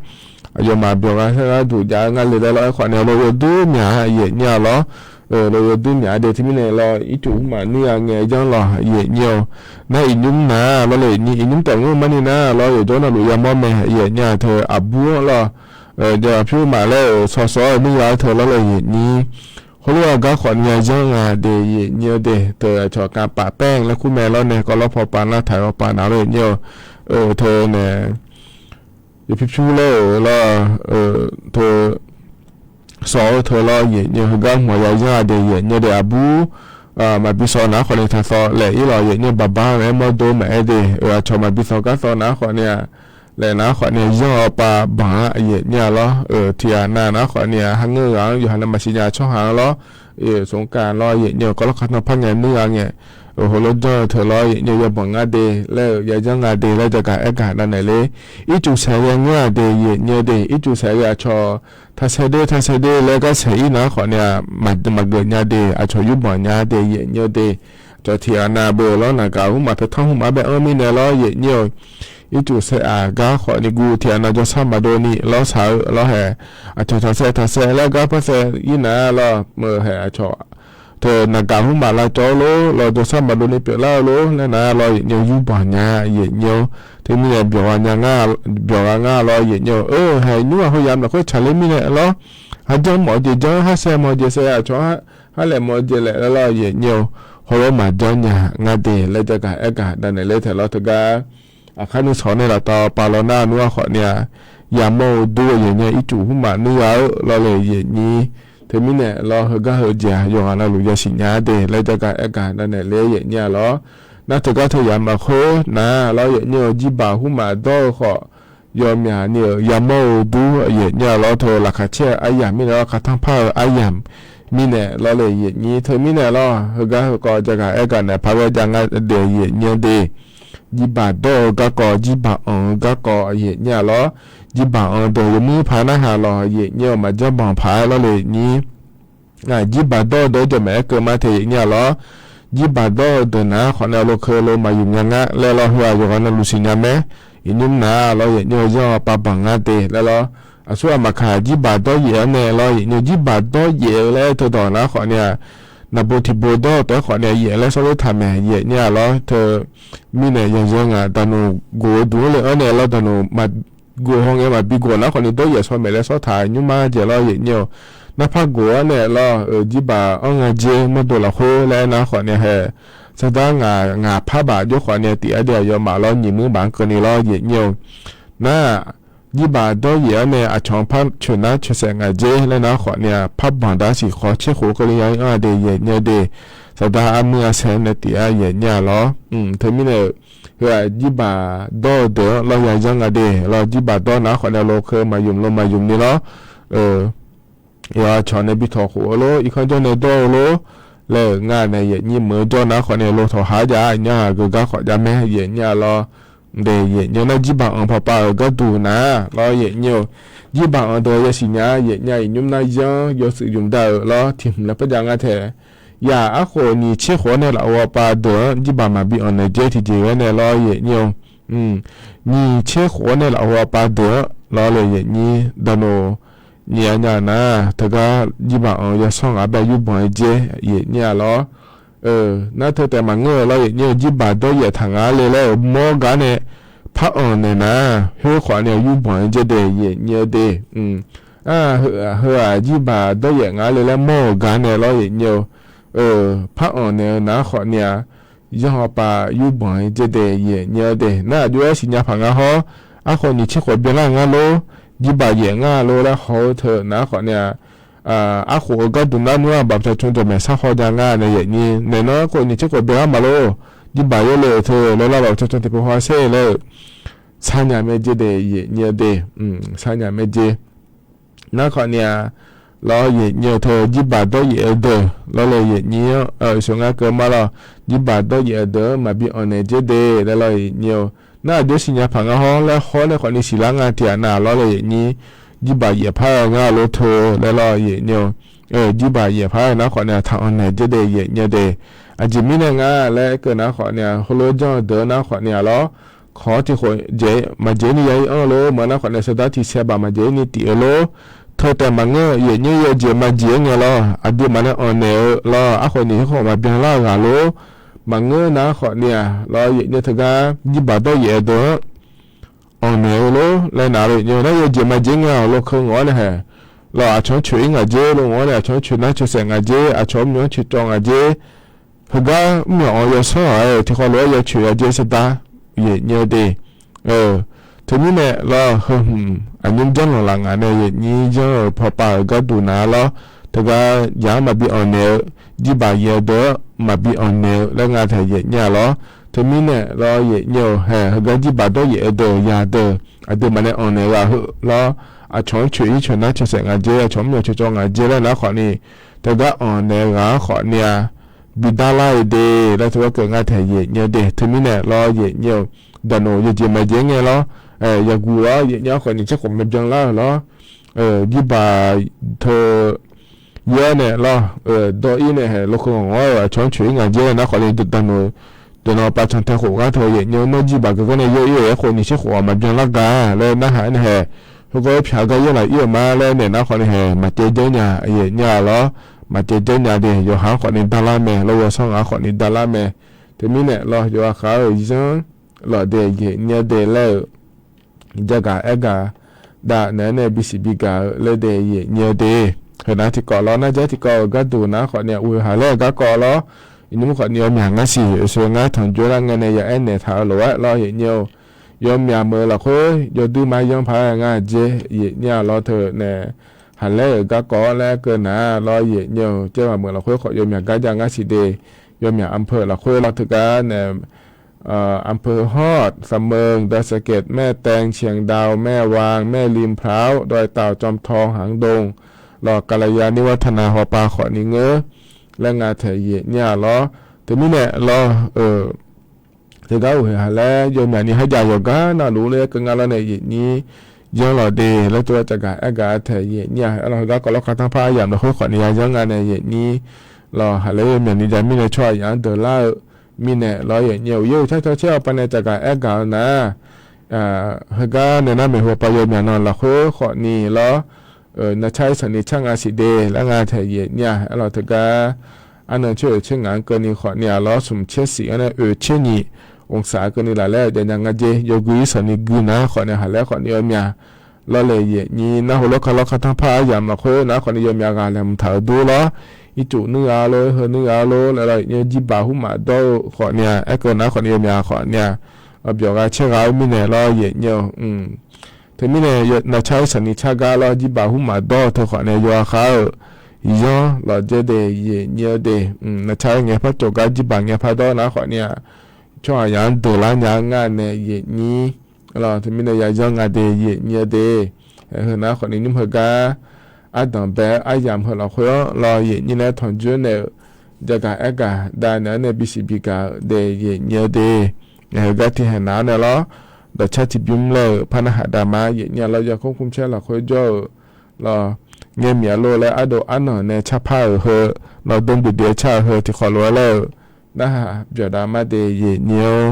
aqyawfmaf byawq gha saer gharduq jav-eu ngar le laer lawr, aerkhawf nae lawr yawduir myaq-a, yaeqnyir-a lawr. Lawr yawduir myaq-a de. Teumirnae lawr ircuf hmq maqnuir-a ngae janr lawr, yaeqnyir-or. Nar iqnymr nar lawr le, yaeqnyir iqnymr taef mr mar ni nar lawr, yawqjawr navluf yamawr mae, yaeqnyir-a teu aqbur-anr lawr, jawqghaq pyur maf laer-euq shawshawr-eu nuir gha-eu teu lawr le, yaeqnyir. Heulof-aer gar khawf nae ya janr nga de, yaeqnyir-eu de. Teu aqcawq kavpaf paer laer kur mae lawr nae, kawvlawr paw pav nar taq-eu pav nav lawr, yaeqnyir-or. Teu nae yawpyur pyur laer-euq lawr, teu shawr-eu teu lawr, yaeqnyir heugar hmq-a ya janr-a de, yaeqnyir de. Aqbur maqbi shawr nar khawf nae taq shawr laer-ir lawr, yaeqnyir baqbar-aer mawrdo maqaer de. Aqcawq maqbi shawr gar shawr nar khawf nae-aq, laer nar khawf nae janr-eu pav banq-a, yaeqnyir-a lawr. Tiqghaq nav nar khawf nae-aq, hangeur ghaq-anr yawqha nae maqsiq nya tsawrhaq-anr lawr, smq kav lawr yaeqnyi-eu kawvlawr khartanr par ngae nuir-a ngae, heulof janr-eu teu lawr yaeqnyi-eu yabanq ngar de laer-euq yajanr nga de laer jagaq aergaq navnaeq ler. Ircuf saeq ghae ngeur-aq de yaeqnyi-eu de, ircuf saeq ghae aqcawq taqsaeq de taqsaeq de laer gar saeq-ir nar khawf ni-aq, maqgeuf nya de, aqcawq yurbanq nya de yaeqnyi-eu de. Aqcawq tiq ghaq nav beu lawr naqgaq hmrmaf paertanr hmrmaf bae-anr mirnae lawr yaeqnyi-eu ircuf saeq-aq gar khawf ni guv tiq ghaq nav jawrshar maqdov ni lawr shaq-eu lawr hae. Aqcawq taqsaeq taqsaeq laer gar par saeq-ir nar lawr meuq hae aqcawq teu naqgaq hmrmaf lavcawv-eu lor, lawr jawrshar maqdov ni pyeuflar-eu lor laer nar lawr yaeqnyi-eu yurbanq nya yaeqnyi-eu. Teumirnae byawq gha nya byawq gha ngar lawr yaeqnyi-eu, eu hae nymr-aq heuyamq lafkhoer tsaqler mirnae lawr, hajanr mawf-eu jeq janr, harsaeq mawf-eu jeq saeq, aqcawq harlaeq mawf-eu jeq laef laer lawr yaeqnyi-eu, heulof maqjanr nya ngar de laer jagaq aergaq navnaeq ler taeq lawr teugar. Aqkar nuisawq nae laftaw pav law nar nmr-aq khawf ni-aq, yamawr-eu dur-eu yaeqnyi-eu ircuf hmrmaf nuir gha-eu lawr le yaeqnyi. Teumirnae lawr heugar heujeq-aq yawqghaq navluf yasiq nya de laer jagaq aergaq navnaeq ler yaeqnyi-a lawr. Nar teugar teu yamq lafkhoer nar lawr yaeqnyi-eu jirbaq hmrmaf dawr-eu khawf, yawmyaq ni-euq yamawr-eu dur yaeqnyi-a lawr teu laqkhaq caer-eu aryamq mirnae lawr khartanr par-eu aryamq mirnae lawr le yaeqnyi. Teumirnae lawr heugar heukawv jagaq aergaq naeq par ghae jav ngar de yaeqnyi-eu de. Jirbaq dawr-eu garkawv, jirbaq anq-eu garkawv yaeqnyi-a lawr. Jirbaq anq deuq yawmuir paq narhaq lawq yaeqnyi-eu maqjanr banq paq-aer lawr le yaeqnyi. Jirbaq dawr-eu deuq-anr jamaeq aer keuv ma tae yaeqnyi-a lawr. Jirbaq dawr-eu deuq nar khawf nae lor keuv lor maqymq nya ngar laer lawr heu-aq yawqghaq navluf siqnya mae. Iqnymr nar lawr yaeqnyi-eu zanr-eu pav banq ngar de laer lawr. Aqsur aqmaqkaq jirbaq dawr yaef-anr nae lawr yaeqnyi-eu jirbaq dawr yaef-eu laer teu dawq nar khawf ni-aq, naqbo tiqbo dawr-eu taef-aer khawf ni-aq yaef laer sawr ler taq mae yaeqnyi-a lawr teu. Mirnae yaqzanr ngaq daqnoeq gof-eu duq-anr le-anr nae lawr daqnoeq maqgof haw ngae maqbi gof nar khawf ni dawr yaef shaw maeq laer sawr taq nymrma jaeq lawr yaeqnyi-eu. Narpar gof-anr nae lawr jirbaq anr nga jer mawrdo lafkhoer laer aernar khawf ni hae. Sardar ngaq ngaq par baf jawr khawf ni-aq tiq ardeuv aqyawfmaf lawr nyiq muir baf-anr keuvni lawr yaeqnyi-eu. Nar jirbaq dawr yaef-anr nae aqcawq-anr par coeq nar coeq saef ngaq jer laer nar khawf ni-aq par banq dar siq khawf tser khof keuvni ya-ir anr-a de yaeqnyi-eu de. Saqdaq armuir arsaer nae tif-aer yaeqnyi-a lawr. Teumirnae-eu heu-aq jirbaq dawr-eu deuq-anr lawr ya yanr nga de lawr jirbaq dawr nar khawf nae lo keuv maqymq lo maqymq ni lawr. Yawqha cawq nae bi tawq khof-eu lor, irkanr jawr nae dawr-eu lor. Laer-euq nga nae yaeqnyi meuq-eu jawr nar khawf nae lo tawq ha jav-a aqnyar-aq geugar khawf jav mae yaeqnyi-a lawr. De yaeqnyi-eu nar jirbaq anq pawpav-euq gharduq nar lawr yaeqnyi-eu. Jirbaq anq deuq yasiq nya yaeqnyi-a iqnymr nar yanr yawshuif ymq da-euq lawr tiq hmq laer par jav nga tae. Yaq arkhof nyiq tser khof-anr nae lafov aqpav deuq-anr jirbaq maqbi anq naeq jer tiqjeq-aer nae lawr yaeqnyi-eu. Nyiq tser khof-anr nae lafov aqpav deuq-anr lawr le yaeqnyi daqnoeq nyiq-a nya nar teugar jirbaq anq-eu yawsanr ngaq-anr bae yurbanq-aer jer yaeqnyi-a lawr. Nar teu taef maqngeur-eu lawr yaeqnyi-eu jirbaq dawr yaef taq nga le laer-euq mawr gar nae par anq naeq nar khoer khawf nae yurbanq-aer jer de yaeqnyi-eu de. Heu-aq jirbaq dawr yaef nga le laer mawr-euq gar nae lawr yaeqnyi-eu par anq naeq-eu nar khawf ni-a yanr hawpav yurbanq-aer jer de yaeqnyi-eu de. Nar aqjox-aer siqnya paq nga hawr, arkhof nyiq tser khof byanlar ngar lor, jirbaq yaef ngar lor laer haw-eu teu nar khawf ni-a. Arkhof-eu gharduq nar nmr-aq bafcaw cawq jawq maeq sar haw jav nga nae yaeqnyi naeq nar arkhof nyiq tser khof byanlar maqlor, jirbaq yaerle-euq teu laer lar bafcaw cawq tiqpov haw sher laer-eu sharnya mae jer de yaeqnyi-eu de. Sharnya mae jer. Nar khawf ni-a lawr yaeqnyi-eu teu jirbaq dawr yaef-eu deuq lawr le yaeqnyi-anr sheuq ngar keuv ma lawr. Jirbaq dawr yaef-eu deuq-anr maqbi anq naeq jer de laer lawr yaeqnyi-eu. Nar aqjox siqnya paq nga hawr laer hawr nae khawf ni siqlar nga tiq ghaq nav lawr le yaeqnyi. Jirbaq yaef par-eu ngar lor teu laer lawr yaeqnyi-eu. Jirbaq yaef par-eu nar khawf ni-a taq anq naeq jer de yaeqnyi-eu de. Aqjeq mirnae nga laer keuv nar khawf ni-a heulof janr-eu deuq nar khawf ni-a lawr. Kawq-awr tiq khof jeq maqjeq ni ya-ir anr-eu lor maqnar khawf nae sardar tiq saeq baq maqjeq ni tif-eu lor. Teu taef maqngeur yaeqnyi-eu jeq maqjeq-aer ngae lawr aqduimaf nae anq naeq-eu lawr arkhof nyiq khof maqbyan lar-eu ghaq lor. Maqngeur nar khawf ni-a lawr yaeqnyi teugar jirbaq dawr yaef-eu deuq-anr anq naeq-eu lor laer nav-eu yaeqnyi nar yawjeq maqjeq ngae-awq lor keuv ngawq-awr nae hae. Lawr aqcawq-anr coeq-ir ngaq jer lor ngawq-awr nae aqcawq-anr coeq nar coeq saef ngaq jer aqcawq-anr myanr coeq cawv ngaq jer. Heugar mr myawq-anr yawsanr ghaq-aer tiqkhawv lof-aer ya coeq ya jer sardar yaeqnyi-eu de. Teumirnae lawr heu hmq aqnymr janrlanq laf ngaq nae yaeqnyi janr-euq pawpav-euq gharduq nav lawr. Teugar yaq-anr maqbi anq naeq-eu jirbaq yaef-eu deuq-anr maqbi anq naeq-eu laer nga taeq yaeqnyi-a lawr. Teumirnae lawr yaeqnyi-eu hae heugar jirbaq dawr yaef-eu deuq yaq deuq aqduimaf nae anq naeq ghaq heu lawr. Aqcawq-anr coeq-ir coeq nar coeq saef ngaq jer aqcawq-anr mr myawq coeq cawv ngaq jer laer nar khawf ni teugar anq naeq-eu ghaq-anr khawfni-a, bi darlar-eu de laer teugar keuv ngar taeq yaeqnyi-eu de. Teumirnae lawr yaeqnyi-eu, daqnoq yawjeq maqjeq ngae lawr, yaguq lawr yaeqnyi-anr khawfni tserkhof maqbyan lar-euq lawr, jirbaq teu yaer nae lawr, dawr-ir nae haeq lawkheu ngaq-awr-eu aqcawq-anr coeq-ir ngaq jaer nar khawfni daqnoq daqnan pav can tae khof ngar teu yaeqnyi-eu nawr jirbaq gaqgar nae yaer-ir-euq aerkhof nyiq tserkhof-aq maqbyan lar gaq laer narhaq-aer nae haeq, heugar-aer pyaq gar yaer laf-ir-euq ma laer naeq nar khawfni haeq maqcaev janr nya yaeqnyi-a lawr, maqcaev janr nya de. Yawqha-anr khawfni darlar mae lawr, yawsanr ghaq-anr khawfni darlar mae. Teumirnae lawr yawqha khaq-euq zanr lawq de yaeqnyi-eu de laer-euq jagaq aergaq dav naeq-aer nae bisiq bigaq-eu laer de yaeqnyi-eu de. Heunav tiqkawv lawr narjaer tiqkawv-euq gharduq nar khawfni-a, uqhoeq haq laer-euq garkawv lawr, iqnymr khawfni yawmyaq ngar siq oeqsoe ngar tanqjoer lar ngae nae ya aernaeq taq-eu lof-aer lawr yaeqnyi-eu, yawmyaq meuq-eu lafkhoer yawdui mar yanr paq-aer ngar jeq yaeqnyi-a lawr teu nae, haq laer-euq garkawv laer keuv nar lawr yaeqnyi-eu, jaermaf meuq lafkhoer khawf yawmyaq gar jav ngar siq de. Yawmyaq อำเภอ lafkhoer lawr teugar nae อำเภอฮอด สะเมิง ดอยสะเก็ด แม่แตง เชียงดาว แม่วาง แม่ริม พร้าว ดอยเต่า จอมทอง หางดง lawq กัลยาณิวัฒนา hawpav khawfni ngeur laer nga taeq yaeqnyi-a lawr. Teumirnae lawr-eu teugar uqhoeq haq laer yawmyaq ni kharjav yawqgar navluf laer keuv nga lawr nae yaeqnyi yanr lawq de laer tov-aer cavgaq aergaq-a taeq yaeqnyi-a. Aerlawq heugar kawv lawr khartanr par aryamq lafkhoer khawfni ya yanr nga nae yaeqnyi lawq, haq laer yawmyaq ni jav mirnae tsawrhaq yaf-anr deuq lar-eu mirnae lawr yaeqnyi-eu, uqyaer uqcar cawcaer hawpav nae cavgaq aergaq-eu nar, heugar nae nar maeqhu hawpav yawmyaq nan lafkhoer khawfni lawr, navcar-ir sanqni car nga siq de laer nga taeq yaeqnyi-a. Aerlawq teugar arnan coer oeq coer ngaq-anr keuvni khawfni-a lawr smq caer siq-anr nae oeq caer nyiq องศา keuvni laf laer-eu jav nya nga jeq yawgui-ir sanqni gui nar khawfni haq laer khawfni yawmyaq lawr le yaeqnyi nar heulof kar lawr khartanr par aryamq lafkhoer nar khawfni yawmyaq ghaq laeqhmq taq-euq dur lawr, ircuf nuir gha lor, heu nuir gha lor laer lawr yaeqnyi-eu, jirbaq hmq maqdawr-eu khawfni-a, aerkeuv nar khawfni yawmyaq khawfni-a, byawq gha caer gha-eu mirnae lawr yaeqnyi-eu, teumirnae navcar-ir sanqni car gar lawr jirbaq hmq maqdawr-eu teu khawfni yawqha khar-euq zanr lawq dzaer de yaeqnyi-eu de, navcar-ir ngae par cawq gar jirbaq ngae par dawr nar khawfni-a, tsawrhaq yaf-anr deuq lar nya-eu ngar nae yaeqnyi lawq, teumirnae ya yanr nga de yaeqnyi-eu de. Heu nar khawfni nymr heugar ardanq bae-eu aryamq heu lafkhoer-anr lawr yaeqnyi laer tanqjoer naeq-euq jagaq aergaq dav naeq-aer nae bisiq bigaq-euq de yaeqnyi-eu de. Heugar tiqhaeq nav-anr nae lawr, dawqcar tiqbymr laer-euq par narhaq dav ma yaeqnyi-a lawr, yarkmr kmrcaer lafkhoer jawr-euq lawq, ngae miq-a lor laer ardov arnanq nae carpar-euq heu lawq, dmr duidui-aer car-eu heu tiqkhawf lof-aer laer-euq narhaq byawq dav ma de yaeqnyi-or.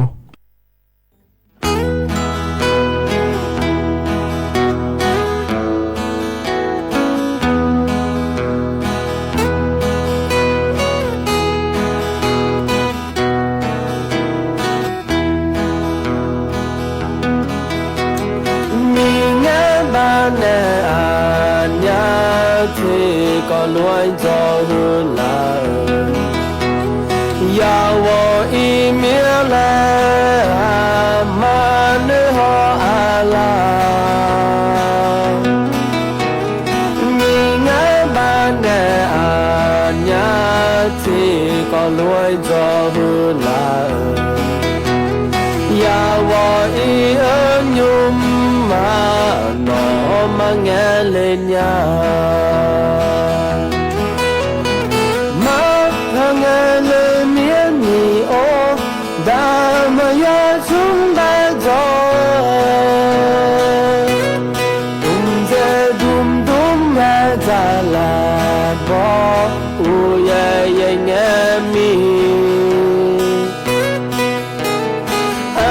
Miqngaer baqdanae aqnyaf tiqkawv lof-aer dzawq huiq laf-euq, yawqghaq Iqmir laer aqma noeqhaw aqlaf. Miqngaer baqdanae aqnyaf tiqkawv lof-aer dzawq huiq laf-euq, yawqghaq Iq-eu nymr-aq nawq-anr maqngaeq le nya. Maqpar ngaeq le mir-aer nyiq-or, daqmaqya tsmr dae dzawq-eu, dmqdzae dmqdmr-aer dzaqlaq bawr, uqyaer yaer ngae mir.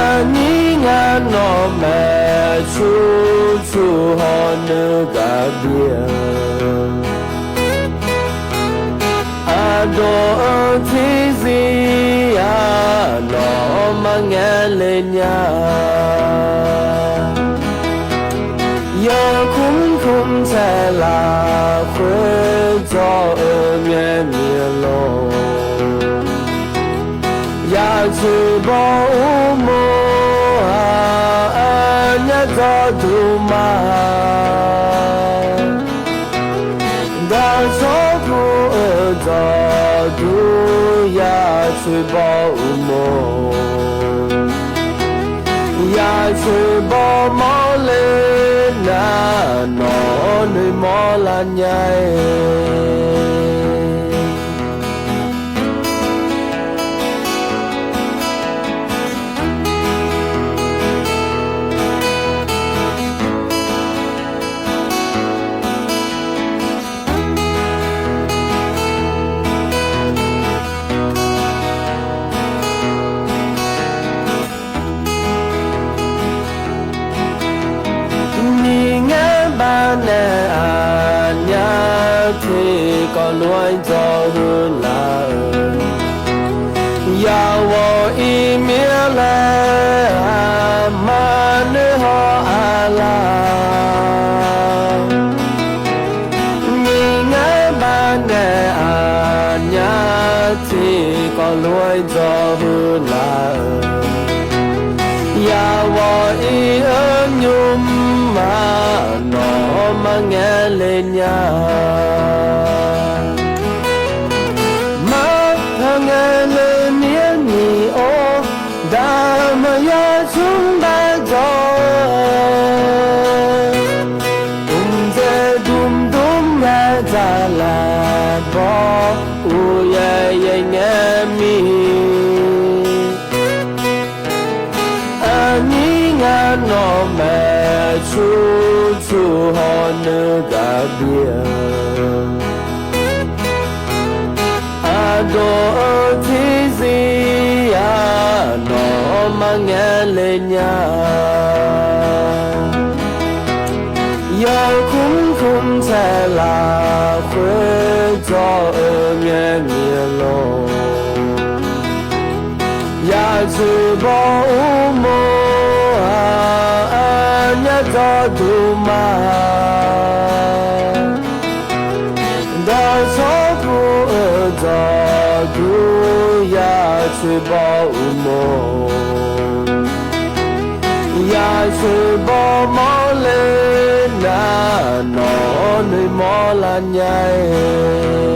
Aqnyir ngar nawq maeq cur cur hawr nuigaq bir-eu, aqdawq-eu tiqzir-aq nawq-anr maqngaeq le nya. Yarkmr kmrcae lafkhoer dzawq-eu ngae mir-eu lor, yawcoeq baw uqmov-aq aqnyaf dzawqduq ma. Dawqshawr kur-eu dzawqduq yawcoeq baw uqmov, yawcoeq baw mawrle nar nawq-anr noeqmawr lar nya-ir. lof-aer dzawr-eu laf-euq, yawqghaq iqmir laer aqma noeqhaw aqlaf, miqngar baqnaeq aqnyaf tiqkawv lof-aer dzawr-eu laf-euq, yawqghaq iq-eu nymrma nawq-anr marngaeq le nya. Mar taqngaeq le mir-aer nyiq-or, daqmaqya tsmr bar dzawr-eu, mqdzaeq dmdmr nya dzaqlaq bawr, uqyaer yaer ngae mir. Aqnyir ngar nawq maeqtsu tsu hawr nuigaq bir-eu, aqdawq-eu tiqzir-aq nawq-anr marngaeq le nya. Yawkmr kmr taeq lafkhoer dzawr-eu ngae mir-a lor. Yaqtsoeq baw mr-a, aqnyaf dzawrduq ma. Dawqtawr pu-eu dzawrduq yaqtsoeq baw mr-a. Yaqtsoeq baw mawrle nar, nawq-anr noeqmawr lar nya-aer.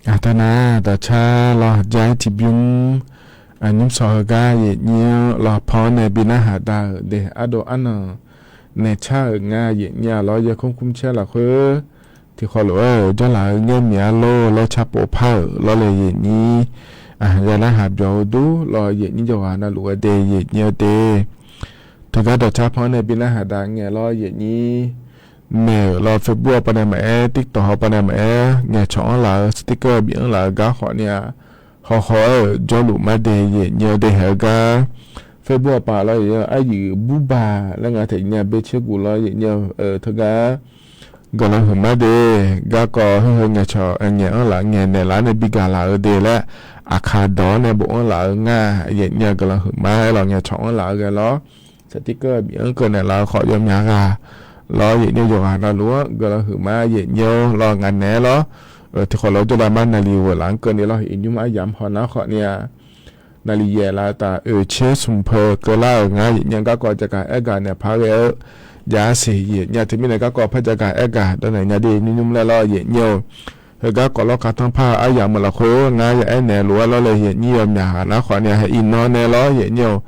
Aqtaq nar dawqcar lawr, jar-aer tiqbymr nymr sawq heugar yaeqnyir-anr lawr, pan-anr nae bi narhaq da-euq de, ardov arnan naeq car-euq nga yaeqnyir-a lawr, yawkmr kmr caer lafkhoer tiqkhawf lof-aer-euq jawrlaf-eu ngaer miq-a lor lawr, carpov par-euq lawr le yaeqnyir. Ya narhaq byawq-eu dur lawr, yaeqnyir jawrghaq navluf-aer de yaeqnyir-eu de. Teugar dawqcar pan-anr nae bi narhaq da ngae lawr, yaeqnyir maeq-euq lawr, Facebook hawpav nae maqaer, TikTok hawpav nae maqaer, ngaeqcawq anr laf-eu sticker bif anr laf-eu gar khawf ni-a, hawkhaw-aer-euq jawrluf mar de yaeqnyir-eu de haeq-eu gar. Facebook hawpav lawr, yaeqnyir-eu aryuif burbaq laer nga taef nya, bae caer guf lawr yaeqnyir-eu teugar guiqlanq huiq mar de. Garkawv heu heu ngaeqcawq ngaeq anr laf ngaeq naeq lar nae bi gaq laf-eu de laer, aqkaq dawq-anr nae bofanr laf-eu nga, yaeqnyir-a guiqlanq huiq mar-aer lawr, ngaeqcawq anr laf-eu ghae lawr, sticker bif anr keuv naeq laf-eu khawf yawmyaq ghaq lawr, yaeqnyir yawqghaq navluf-anr guiqlanq huiq mar yaeqnyir-eu lawr, ngaq naeq-aer lawr. Tiqkhawf lof-aer jawrlaf mar naqliq ghoeq laf-anr keuvni lawr, iqnymr aryamq haw nar khawf ni-a, naqliq yaeq laf-eu taf oeq caer smq peu keuvlar-euq nga yaeqnyir-a, garkawv jagaq aergaq naeq par ghae-eu jav-a siq yaeqnyir-a, teumirnae garkawv par jagaq aergaq dawq naeq nya de nymr nymr laer lawr yaeqnyir-eu. Heugar kawv lawr ka tanr par-eu aryamq maqlafkhoer ngar ya aernaeq lof-aer lawr le yaeqnyir yawmyaq ghaq nar khawf ni-a, iqnan nae lawr yaeqnyir-eu.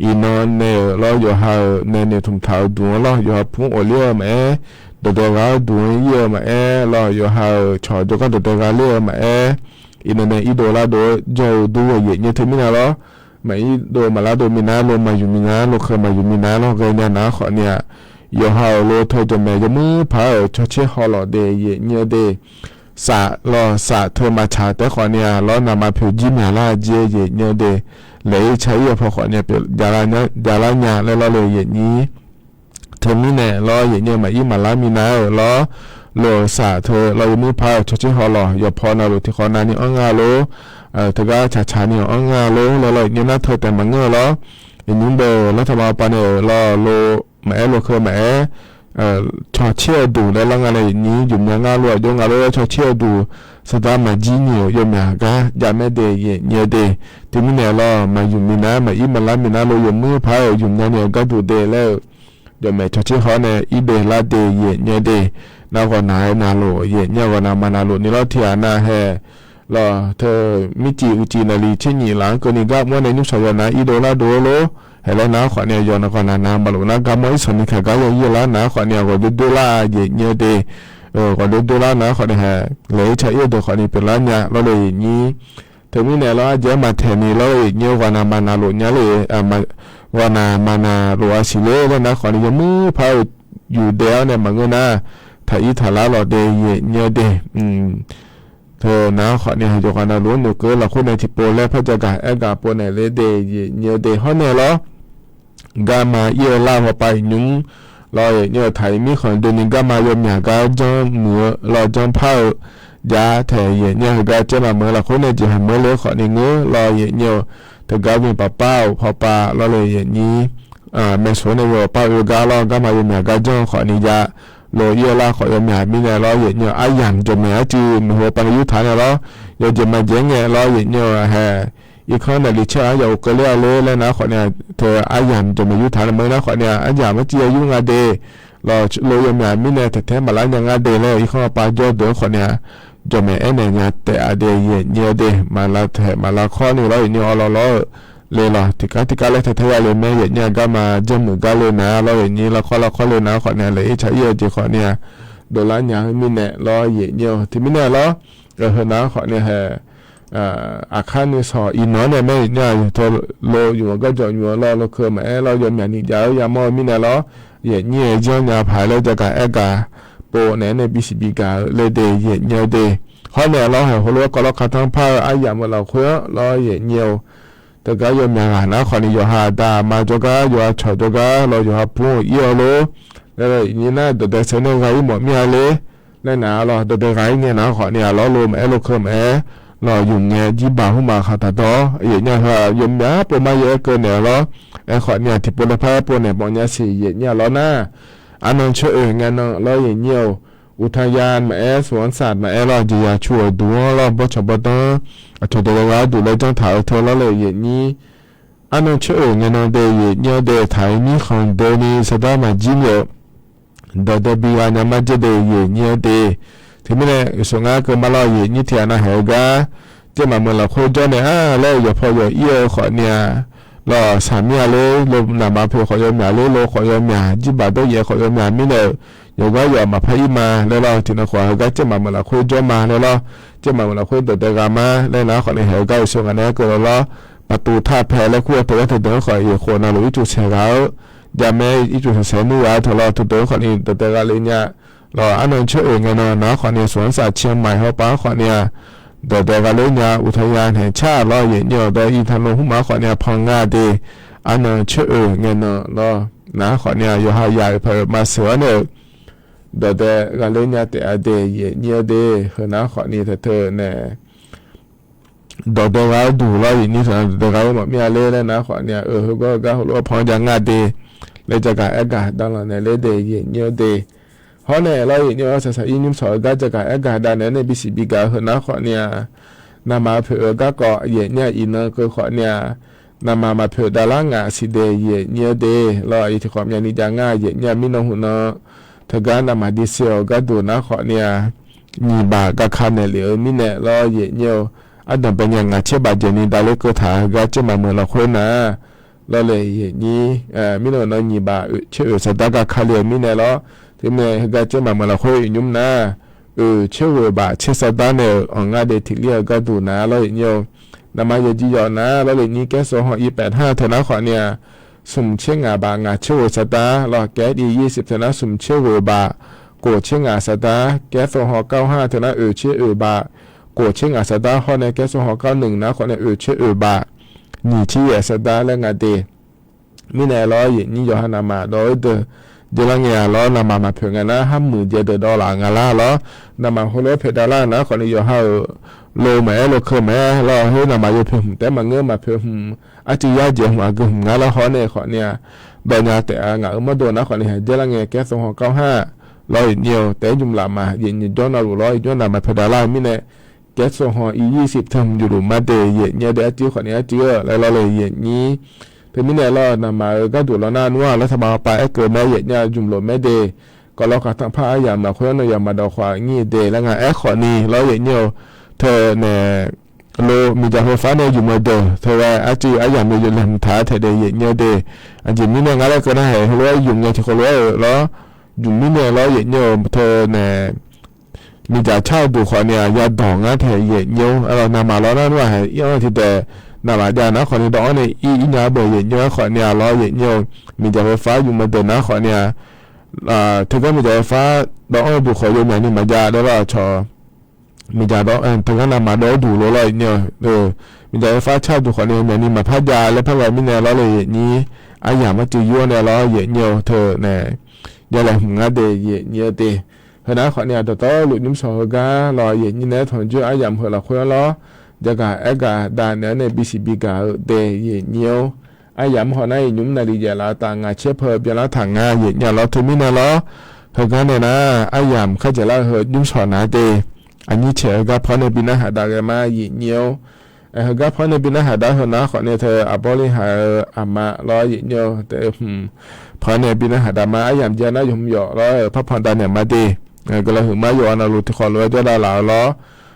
Iqnan nae-euq lawr, yawqha-euq nae noeqtmq taq-eu duq-anr lawr, yawqha pur-anr ghofler-eu maqaer, dawqdae ghaq-anr duq-anr ir-eu maqaer lawr, yawqha-euq cawq jawrgar dawqdae ghaq ler-eu maqaer, iqnan nae irdov lardov-aer jawr-eu dur-eu yaeqnyir teumirnae lawr, maqir dov maqlar dov minav-aer lo, maqyuq minav-aer lo, keuv maqyuq minav-aer lawr ghaenya nar khawf ni-a, yawqha-euq lo teu jawqmaeq yawmuir paq-aer-euq cawtser haw lawq de yaeqnyir-eu de. Saf lawr, saf teu maqtsaq taef khawf ni-a lawr, naqma poeq jir myaqlar jir-eu yaeqnyir-eu de. Laeq-ir tsaq-ir-eu paw khawf ni-a pyeuf javlar nya laer lawr le yaeqnyir. Teumirnae lawr, yaeqnyir maqir maqlar minav-aer-euq lawr, lof-euq saf teu lawr, yawmuir paq-aer-euq cawtser haw lawq, yawqpaw navluf tiqkhawv navni anr nga lor, teugar tsaqtsaq ni-awq anr nga lor laer lawr, yaeqnyir nar teu taef maqngeur-eu lawr. Iqnymr bae-euq lartaq ma pav nae-euq lawr, lo maqaer, lo keuv maqaer, cawtser-eu duq laer lawr nga nae yaeqnyir, yufmya ngar lof-aer jawr nga lor, cawtser-eu duq saqdaq maqjir nyiq-euq yawmyaq gar jav maer de yaeqnyir-eu de. Teumirnae lawr, maqyuq minav, maqir maqlar minav lo, yawmuir paq-aer-euq yufmya ni-euq garduq de laer-eu, jawqmaeq cawtser haw nae irdov lar de yaeqnyir-eu de. Nar ghawqnaq-aer navluf yaeqnyir, ghawqnaq maqnavluf ni lawr, tiqghaq nav hae lawr, teu mircif uqcif naqliq tser nyiq laf-anr keuvni gar mawr nae nymrshawq yawqnav irdov lar dov-eu lor. Haeq laer nar khawf ni-a, yawqnav ghawqnaq nav maqluf nar gar mawr irsanq ni kaq gar ya ir-eu lar nar khawf ni-a, ghawqdoer doer lar yaeqnyir-eu de. Ghawqdoer doer lar nar khawf ni hae, laeq-ir tsaq-ir-eu deuq khawf ni pyeuflar nya lawr le yaeqnyir. Teumirnae lawr, aqjeq-aer maqtaeq ni lawr, yaeqnyir-eu ghaqnaq maqnaq lof nya le, ghaqnaq maqnaq lof-a siqle laer nar khawfni, yawmuir par-eu yufdaef-awr nae maqngeur nar, taq ir taq lar lawq de yaeqnyir-eu de. Teu nar khawfni, yawqghaq navluf-anr noeqkeuv lafkhoer nae tiqpov laer par jagaq aergaq pov naeq le de yaeqnyir-eu de. Hawr nae lawr, garma ir-eu lar hawpav iqnymr lawr, yaeqnyir-eu taq ir mirkhanq doeni garma yawmyaq gar janr muiq-eu lawr, janr par-eu jav taeq yaeqnyir-eu heugar caer maqmeuq lafkhoer nae jeqhaq meuq le khawfni ngeur lawr, yaeqnyir-eu teugar bipaf par-euq hawpav lawr le yaeqnyir maeqsoeq nae yawpar oe gar lawr, garma yawmyaq gar janr-eu khawfni jav lof ir-eu lar khawf yawmyaq mirnae lawr, yaeqnyir-eu aryamq jawqmaeq arcuiv maeqhu pav nae yurtaq nae lawr, yawjeq maqjeq-aer ngae lawr, yaeqnyir-eu hae irkanr naeqli caer-a yawf-eu keuvler-a le laer nar khawfni, teu aryamq jawqmaeq yurtaq nae maqngeur nar khawfni-a, aryamq arcuiv ya yur nga de lawr, lof yawmyaq mirnae taeq taeq-aer maqlar nya nga de laer irkanr hawpav jawr deuq-anr khawfni-a, jawqmaeq aernaeq nya taef-a de yaeqnyir-eu de. Maqlav taeq maqlav kawr ni lawr, yaeqnyir-eu awv lawv lawr-eu le lawq, tiqkar tiqkar laer taeq taeq ya le mae, yaeqnyir-a garma janrmuiq gar le nar lawr, yaeqnyir lavkawr lavkawr le nar khawfni-a, laeq ir tsaq ir-eu jeq khawfni-a, dovlar nya-eu mirnae lawr yaeqnyir-eu teumirnae lawr, heu nar khawfni hae aqkar nuisawq iqnan-anr nae mae yaeqnyir-a, teu lo yumq-eu garjawq nymq-eu lawr, lokeu maqaer lawr, yawmyaq ni jav-eu yamawr-eu mirnae lawr, yaeqnyir-aer janrnya paq laer jagaq aergaq pov naeq-aer nae bisiq bigaq-eu le de yaeqnyir-eu de. Hawr nae lawr, haeq heulof-aer kawv lawr kaqtanr par-eu aryamq-eu lafkhoer-anr lawr yaeqnyir-eu teugar yawmyaq ghaq nar khawfni, yawqha aqda aqma jawrgar, yawqha cawq jawrgar lawr, yawqha pur-euq ir-eu lor laer, yaeqnyir nar dawqdae saev nae gha ir mawf mir-a le laer nar lawr, dawqdae gha ir ngae nar khawfni-a lawr, lo maqaer lokeu maqaer lawr, yumq ngae jirbaq hmr maq khaq taq dawr, yaeqnyir-a heu-aq yawmyaq pov mar yaer keuv naeq-eu lawr, aer khawfni-a tiqpov laer par-aer pov naeq mawf nya siq yaeqnyir-a lawr nar, arnan coer oeq ngae nan lawr yaeqnyir-eu, uqtaya maqaer, smq-anr saq maqaer lawr, jeqzaq cu-euq duq-anr lawr, bawrcawq bawrdanr aqcawq dawqdae gharduq laer janr taq-eu teu lawr le yaeqnyir, arnan coer oeq ngae nan de yaeqnyir-eu de, taq-ir mirkhanq doeni sardar maqjir ni-euq dawqdae bi gha nya mar dzer de yaeqnyir-eu de. Teumirnae uqshoq ngar keuv mar lawr, yaeqnyir tiq ghaq nav haeq-eu gar, caev maqmeuq lafkhoer jawr naeq-a laer yawqpaw yawq ir-eu khawfni-a lawr, saqmir-a ler lo naqma poeq khawf yawmyaq ler lo khawf yawmyaq, jirbaq dawryaef khawf yawmyaq mirnae-euq, yawqgar yawq maqpar ir ma laer lawr, tiqnan khawf heugar caev maqmeuq lafkhoer jawr ma laer lawr, caev maqmeuq lafkhoer dawqdae gha mar laer nar khawfni, haeq-eu gar uqshoq ngaq nae keuv lawr lawr, paqtuv taq pae laer kur-eu teu gar teu deuq-anr khawf, yaeqkhof navluf ircuf saeq ghaq-eu jamaer ircuf saeq saeq nmr ghaq-eu teu lawr, teu deuq-anr khawfni dawqdae gha le nya lawr, arnan coer oeq ngae nan nar khawfni, smq-anr saq ciq-anr maiq hawpav-anr khawfni-a dawqdae gha ler nya, uqtaya naeq car lawr yaeqnyir-eu dawq-ir taq nan hmr maq-anr khawfni-a pan nga de, arnan coer oeq ngae nan lawr nar khawfni-a, yawqha yaq-euq paq-euq maqseuq-awr nae-euq dawqdae gha ler nya taef-a de yaeqnyir-eu de. Heu nar khawfni teu teu nae dawqdae gha-eu duq lawr yaeqnyir taq-a dawqdae gha-eu mawf mir-a ler laer nar khawfni-a, eu heugawr-eu gar heulof-aer pan jav nga de laer jagaq aergaq davlanq naeq ler de yaeqnyir-eu de. Hawr nae lawr yaeqnyir-eu saqsaq ir nymr sawq-eu gar jagaq aergaq dav naeq-aer nae bisiq bigaq-eu heu nar khawfni-a, navmaqha poeq-eu garkawv yaeqnyir-a iqnan keuv khawfni-a, navmaqha maqpoeq davlar ngaq siq de yaeqnyir-eu de. Lawr, tiqkhawf myavni jav nga yaeqnyir-a mirnan hmq nan teugar navmaqha div se-awq-eu gharduq nar khawfni-a, nyiq baf gaka naeq lef-eu mirnae lawr yaeqnyir-eu, ardanq bae ngae ngaq caer baf jeq ni davler keuv taq-eu gar caev maqmeuq lafkhoer nar lawr le yaeqnyir, mirnan nan nyiq baf oeq caer oeq saqdar gaka le-euq mirnae lawr, teumirnae heugar caev maqmeuq lafkhoer iqnymr nar, oeq caer ghoeq baf caer saqdar nae-euq anq ngar de tiqlir-eu gharduq nar lawr yaeqnyir-eu, navmaqha yawqjeq yawq nar lawr le nyir kaer sawv han ir paef nar teu nar khawfni-a, smq caer ngaq baf ngaq caer ghoeq saqdar lawr, kaer div yir siq teu nar smq caer ghoeq baf kof caer ngaq saqdar, kaer sawv han kar har teu nar oeq caer oeq baf kof caer ngaq saqdar hawr nae kaer sawv han kar nmq nar khawfni oeq caer oeq baf nyiq caer yaef saqdar laer nga de. Mirnae lawr yaeqnyir yawqha navmaqha dawv-eu deuq, jeq lar ngae-a lawr navmaqha maqpoeq nga nar har muiq jeq deuq dawv laf nga lar lawr, navmaqha heulof-aer poeq davlar nar khawfni yawqha-euq lo maqaer lo keuv maqaer lawr, khoer navmaqha yawpoeq hmq taef-aer maqngeur maqpoeq hmq, arcuiv yar jeq hmq aqgeu hmq ngar lar hawr nae khawfni-a, dawv nya taef-a ngaq-euq mawrdo nar khawfni haeq jaer lar ngae kaer sawv han kar har lawr yaeqnyir-eu taef-aer jmq laf ma yaeqnyir jawr navluf lawr yaeqnyir navmaqha poeq davlar-eu mirnae, kaer sawv han ir yir siq teu hmq yufluf ma de yaeqnyir-eu de arcuiv khawfni arcuiv-eu laer lawr le yaeqnyir. Teumirnae lawr navmaqha-euq gharduq lawr nar nmr-aq lawr taqbaq hawpav aer keuv mae yaeqnyir-a jmq lof mae de. Kawvlawr kaqtanr par aryamq lafkhoer-anr nae yawqha maqdawq khawf nyir de laer nga aer khawfni lawr yaeqnyir-eu teu nae lo miqdzaq heu far nae yuf meuq deuq teu ghae arcuiv aryamq yawlaeq hmq taq-a taef de yaeqnyir-eu de. Aqjeq mirnae ngar laer keuv nar haeq heulof-aer yuf ngae tiqkawv lof-aer-euq lawr, jmq mirnae lawr yaeqnyir-eu teu nae miqdzaq car-eu duq khawf ni-aq, yadawq ngar taeq yaeqnyir-or. Aerlawq, navmaqlawr nar nmr-aq, ir-anr tiqdaeq navmaqjav nar khawf ni dawv-anr nae ir ir nya-aer bae yaeqnyir-aer khawf ni-aq lawr yaeqnyir-eu, miqdzaq khoerfar yuf maqdeuq nar khawf ni-aq, teugar miqdzaq khoerfar dawv-anr duq khawf yawmyaq ni maqjav laer lawr-aq cawq. Miqdzaq dawv-anr teugar navmaqdawv-anr duq lof lawr yaeqnyir-eu, miqdzaq khoerfar car duq khawf ni yawmyaq ni maqpar jav laer par ghae mirnae lawr le yaeqnyir. Aryamq-anr cuiv yur-awr nae lawr yaeqnyir-eu teu nae, yawlaeq hmq ngar de yaeqnyir-eu de. Heunar khawf ni-aq, dawqtawvluf nymrshawq heugar lawr yaeqnyir nae-aer tanqjoer aryamq heu lafkhoer-anr lawr, jagaq aergaq dav naeq-anr nae bisiq bigaq-eu de yaeqnyir-or. Aryamq-anr haw nar iqnymr naqli jaef laf-eu taf ngaq caer peu byanlar taq nga yaeqnyir-a lawr teumirnae lawr. Heugar nae nar aryamq kharjaeq lar-eu heu nymrshawq nar de. Aqnyir caeq heugar paw nae bi narhaq dav ghae ma yaeqnyir-or. Heugar paw nae bi narhaq dav-eu heunar khawf nae teu aqbawr ler haq-eu aqma lawr yaeqnyir-eu taef-eu hmq paw nae bi narhaq dav ma aryamq jav nar yawqhmq yawf lawr-eu parpanq dav naeq ma de. Guiqlanq huiqma yawqghaq navluf tiqkhawf lof-aer jawrdav laf-eu lawr.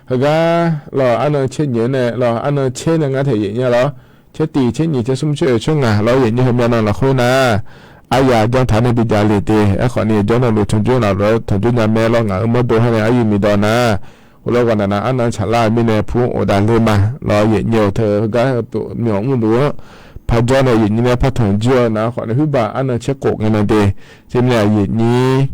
Heugar lawr arnan caer nyiq-anr nae lawr arnan caer nae ngar taeq yaeqnyir-a lawr. Caer tiq caer nyiq caer smr caer oeq caer ngaq lawr yaeqnyir heu myavnan lafkhoer nar, arya janr taq nae bi jav le de. Aerkhawf ni jawr navluf tanqjoer navluf-aer tanqjoer nya mae lawr ngaq-euq mawrdo har nae aryuif miqdawq nar, heulof ghawqnaq nav arnan tsaqlar-eu mirnae pu-anr of dav ler ma lawr yaeqnyir-eu teu heugar myawq mrluf-anr parjawr nae yaeqnyir nae partanq jir-eu nar khawf nae huirbaq arnan caer khof ngae nan de. Teumirnae yaeqnyir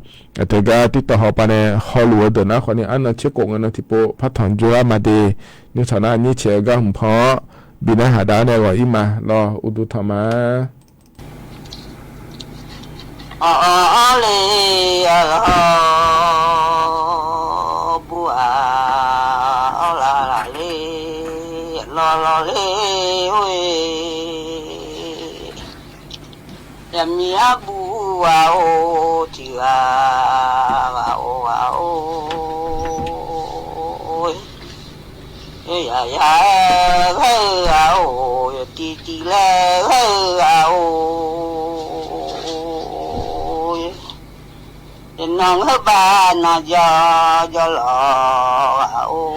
teugar tirtawv hawpav nae hawluf-eu deuq nar khawf ni arnan caer khof ngae nan tiqpov partanq jir-ar ma de. Nymrshawq nar nyir caeq-eu gar hmq paw-anr bi narhaq dav-ar nae ghawq-ir ma lawr uqduq tanq ma. Awq, awq, awq le, awq, awq, bu-aq, awq, laf, laf le, lawq, lawq le, oe. Yamiq arbuv ghaq-or, tiq ghaq ghaq-or, ghaq-or. Yaq, yaq-aer ghaer-eu ghaq-or, yawq tiv tiv laer ghaer-eu ghaq-or. Yawqnan ngeur bav nan jawr jawr lawq ghaq-or.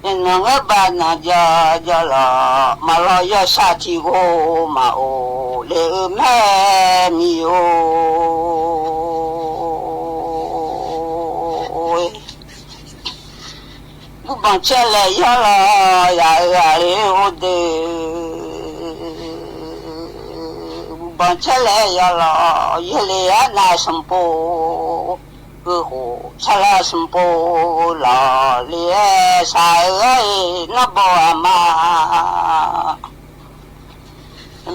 Yawqnan ngeur bav nan jawr jawr lawq, maqlawq yawshaq tiq ghov maqof le-eu mae miqoe. Burbanq caer laeq yawr lawq, yaq-euq ghaq le-or deuq. Burbanq caer laeq yawr lawq, yaerle arnav sanqpov, heukhof sarlar sanqpov lawq le-aer shaq-eu ghae-iq nanrbaw aqma.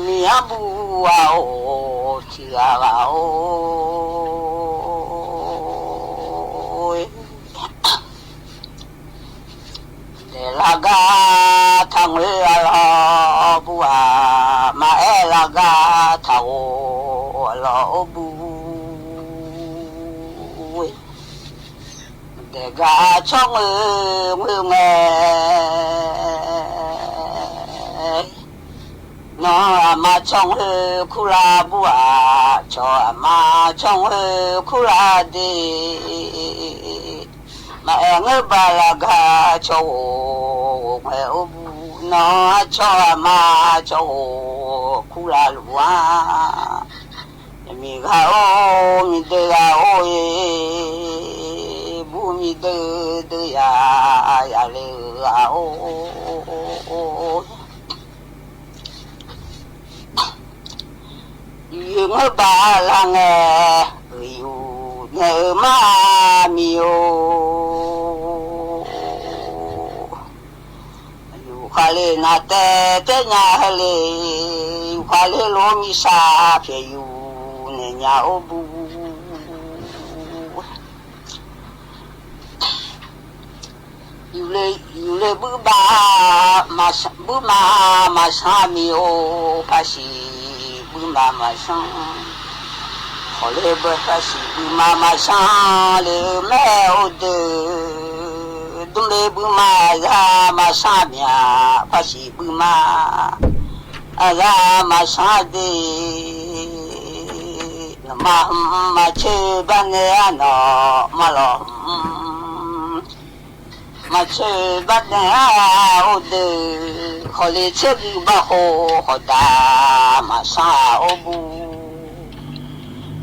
Miq arbuv ghaq-or, tiq ghaq ghaq-or. Daeqlar gar taqngoer-a lawq bu-aq, maqaer lar gar taqghof-a lawq-or bu. Daeqgar tsawrngoer ngoer ngae, nawq-anr aqma tsawrngoer kurlar bu-aq, cawq aqma tsawrngoer kurlar de. Maqaer ngeur bav lar gar cawq ghof ghof ngae-or bu, nawq-anr cawq aqma cawq ghof kurlar luf-a. Miqghaq-or, miqdeuv ghaq-or-e, bur miqdeuv deuv yaf yaf le-eu ghaq-or. Yuf-eu ngeur bav lar ngae, uiq yuf naeq-eu mar miq-or. Yufkhav le nav taev taev nya-eu le, yufkhav le lof-aer miqshaq pyaeq yuf naeq nya-or bu. Yuf le, yuf le buir bav, buir ma maqsanr miq-or, paqsiq buir ma maqsanr. Khawf le bae paqsiq buir ma maqsanr le-eu mae-or deuq. Dmr le buir ma aqzar maqsanr miq-aq, paqsiq buir ma aqzar maqsanr de. Nawqma hmq maqcoer bar nae-ar nawq ma lawq hmq. Maqcoer bar nae-ar-or deuq, khawf le tser buir bar khof khawf dav maqsanr-a-or bu.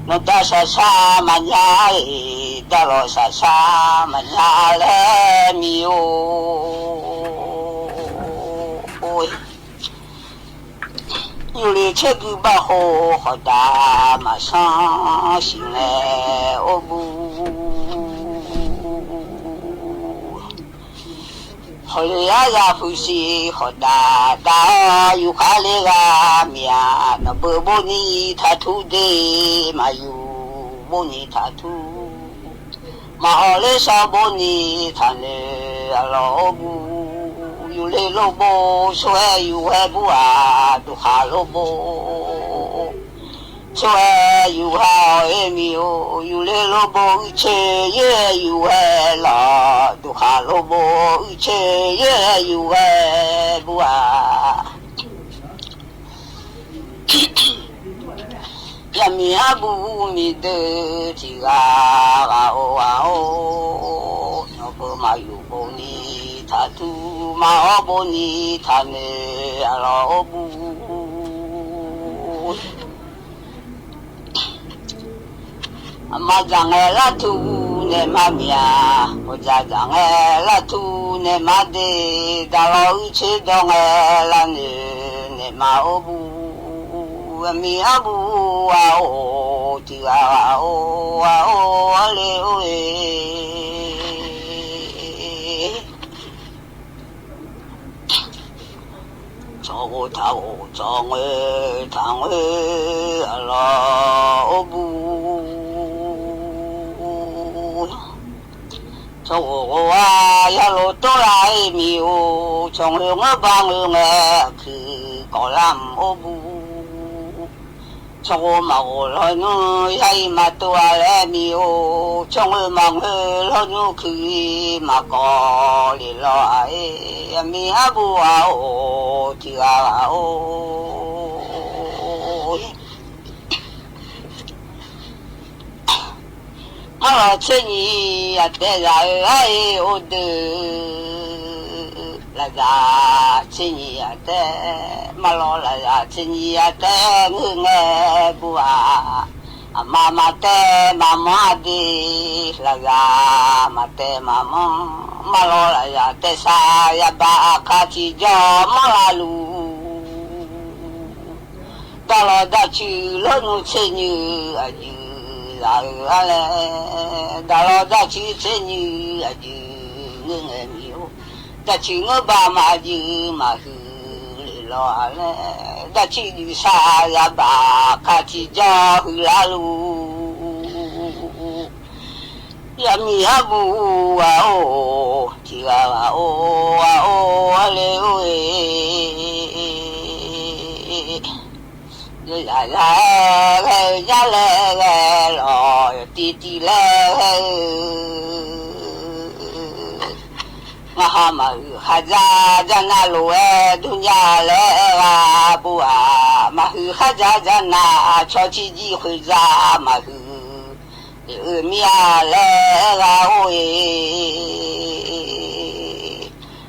Nawqda shaqshaq maqnya-iq, daqlawq shaqshaq maqnya laer mir-or. Yawleq caergui bavkhof khawqdaq maqsanr siqnaeq-or bu. Hawleq aryaq puqsiq khawqdaq daq-awr yufkhav ler ghaq mir-aq, nawqbeu bov ni taqtur de, maqyuf bov ni taqtur, maqhawq ler shawr bov ni taqnoeq aqlawq-or bu. Yufler lof bov, tsawrghae yufghae bu-aq, duqkhaq lof bov, tsawrghae yufghae-awq-aer mir-or. Yufler lof bov, uicoer yaer yufghae lawq, duqkhaq lof bov, uicoer yaer yufghae bu-aq. Yaqmiq arbuq miqdeuq tiq ghaq ghaq-or ghaq-or, nawqbeu maqyuf bov ni taqtur, maqhawr bov ni taqnoeq aqlawq-or bu. Aqma dzaq ngae lartur naeq ma mir-aq, ghawqdzaq dzaq ngae lartur naeq ma de, daqlawq uicoer dawq ngae lavnoeq naeq ma-or bu. Yaqmiq arbuq ghaq-or, tiq ghaq ghaq-or ghaq-or, arle-or-e. Tsawrghof taqghof tsawrngoer taqngoer aqlawq-or bu. Tsawrghof ghof-a yalof tawrlaf-aer mir-or, tsawrngoer ngeurba ngeur ngae aqkuiq kawqlar mq-or bu. Tsawrghof maqghof lawnmr yar-iq maqtov-a laer mir-or, tsawrngoer maqngoer lawnmr kuiq-iq maqkawv lef lawq-a-aer, yaqmiq arbuq ghaq-or, tiq ghaq ghaq-or. Arlawq tser nyiq aqtaeq zaq-eu ar-ir or deuq, lafzaq tser nyiq aqtaeq, marlawq lafzaq tser nyiq aqtaeq ngeur ngae bu-aq, aqma maqtaev maqmanr-a de, lafzaq maqtaev maqmanr, marlawq lafzaq taevsar yabaq aqkar tiqjawr manr lavluf. Daqlawq daqcuiv lawrnmr tser nyiq aqjuiq zaq-eu ar laer, daqlawq daqcuiv tser nyiq aqjuiq ngeur ngae mir-or, daqcuiv ngeurba maqjuiv maqhuiq lef lawq-a laer, daqcuiv juifsar yabaq kar tiqjawr huiq lavluf. Yaqmiq arbuq ghaq-or, tiq ghaq ghaq-or ghaq-or, arle-or-e. Yawzaq zaq-aer ghae-eu nya laer ghae lawq, yawtiv tiv laer ghae-eu. Ngar ha maqhuiq khardzar dzarnav lof-aer durnya laer aer-a bu-aq, maqhuiq khardzar dzarnav cawq ciqjir khoeqza maqhuiq, eq-eu mir-a laer aer-a-or-e.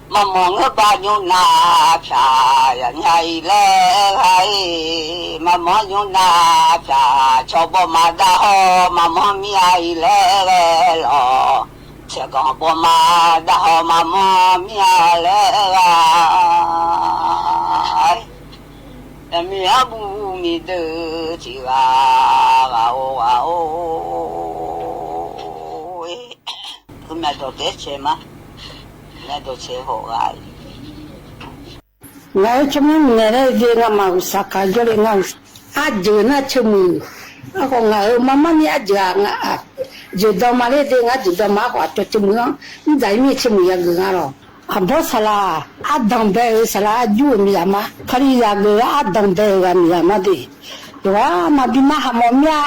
Maqmawr ngeurba nymr nav pyaq yaq nya-iq laer aer-a-ir, maqmawr nymr nav pyaq cawq bawqma dar hawr maqmawr mir-a-iq laer ghae lawq, tsaerganq bawqma dar hawr maqmawr mir-a laer aer-a. Yaqmiq arbuq miqdeuq tiq ghaq ghaq-or ghaq-or. Heumyav dawq taef-aer cae ma. Myavdawq cae haw ghaq-ir. Ngaq-euq tsawrmyanr naeq laer de, ngamaf-euq saqkaq jawrle ngar-euq arjeuq nar ceuqmuiq. Arkhawf ngaq-euq marmar ni arjeuq-aq, jeuqdan ma laer de, ngar jeuqdan ma arkhawf aqcawq ceuqmuiq-anr mr dzaq-ir mir-eu ceuqmuiq yageuf nga lawq. Aqbawr saqlaq ardanq bae-euq saqlaq arjur-euq miqzaq ma. Kalizaq geuf ardanq bae-euq ghaq miqzaq ma de. Yawqghaq maqbi nar haq mawf mir-a.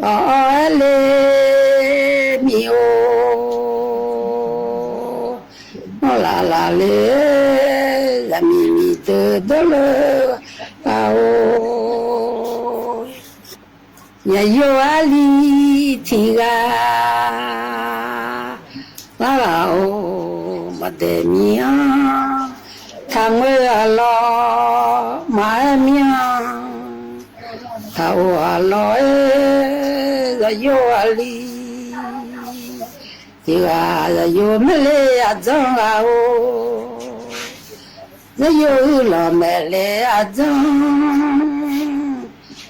Awq-awq-aer le mir-or, nawr laf laf le, zaqmiq miqdeuq dawrle-a-or. Yaqyo arli tiq ghaq lar laf-or, maqdaeq mir-anr taqngoer-a lawr, maqaer mir-anr Aqoq aqlawq-aer, zaqyo aqli tiq ghaq, zaqyo maerle aqdzanr ghaq-or, zaqyo uirlawq maeqle aqdzanr,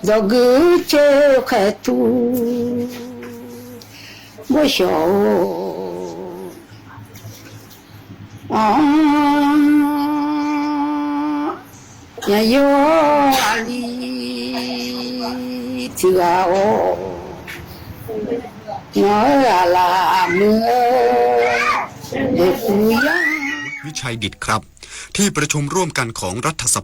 dzawqgui uircoer khaeqtu ghovshaw-or, anr, zaqyo aqli tiq ghaq-or, nawq-eu aqlaf aqmuiq-eu ที่ประชุมร่วมกันของรัฐสภา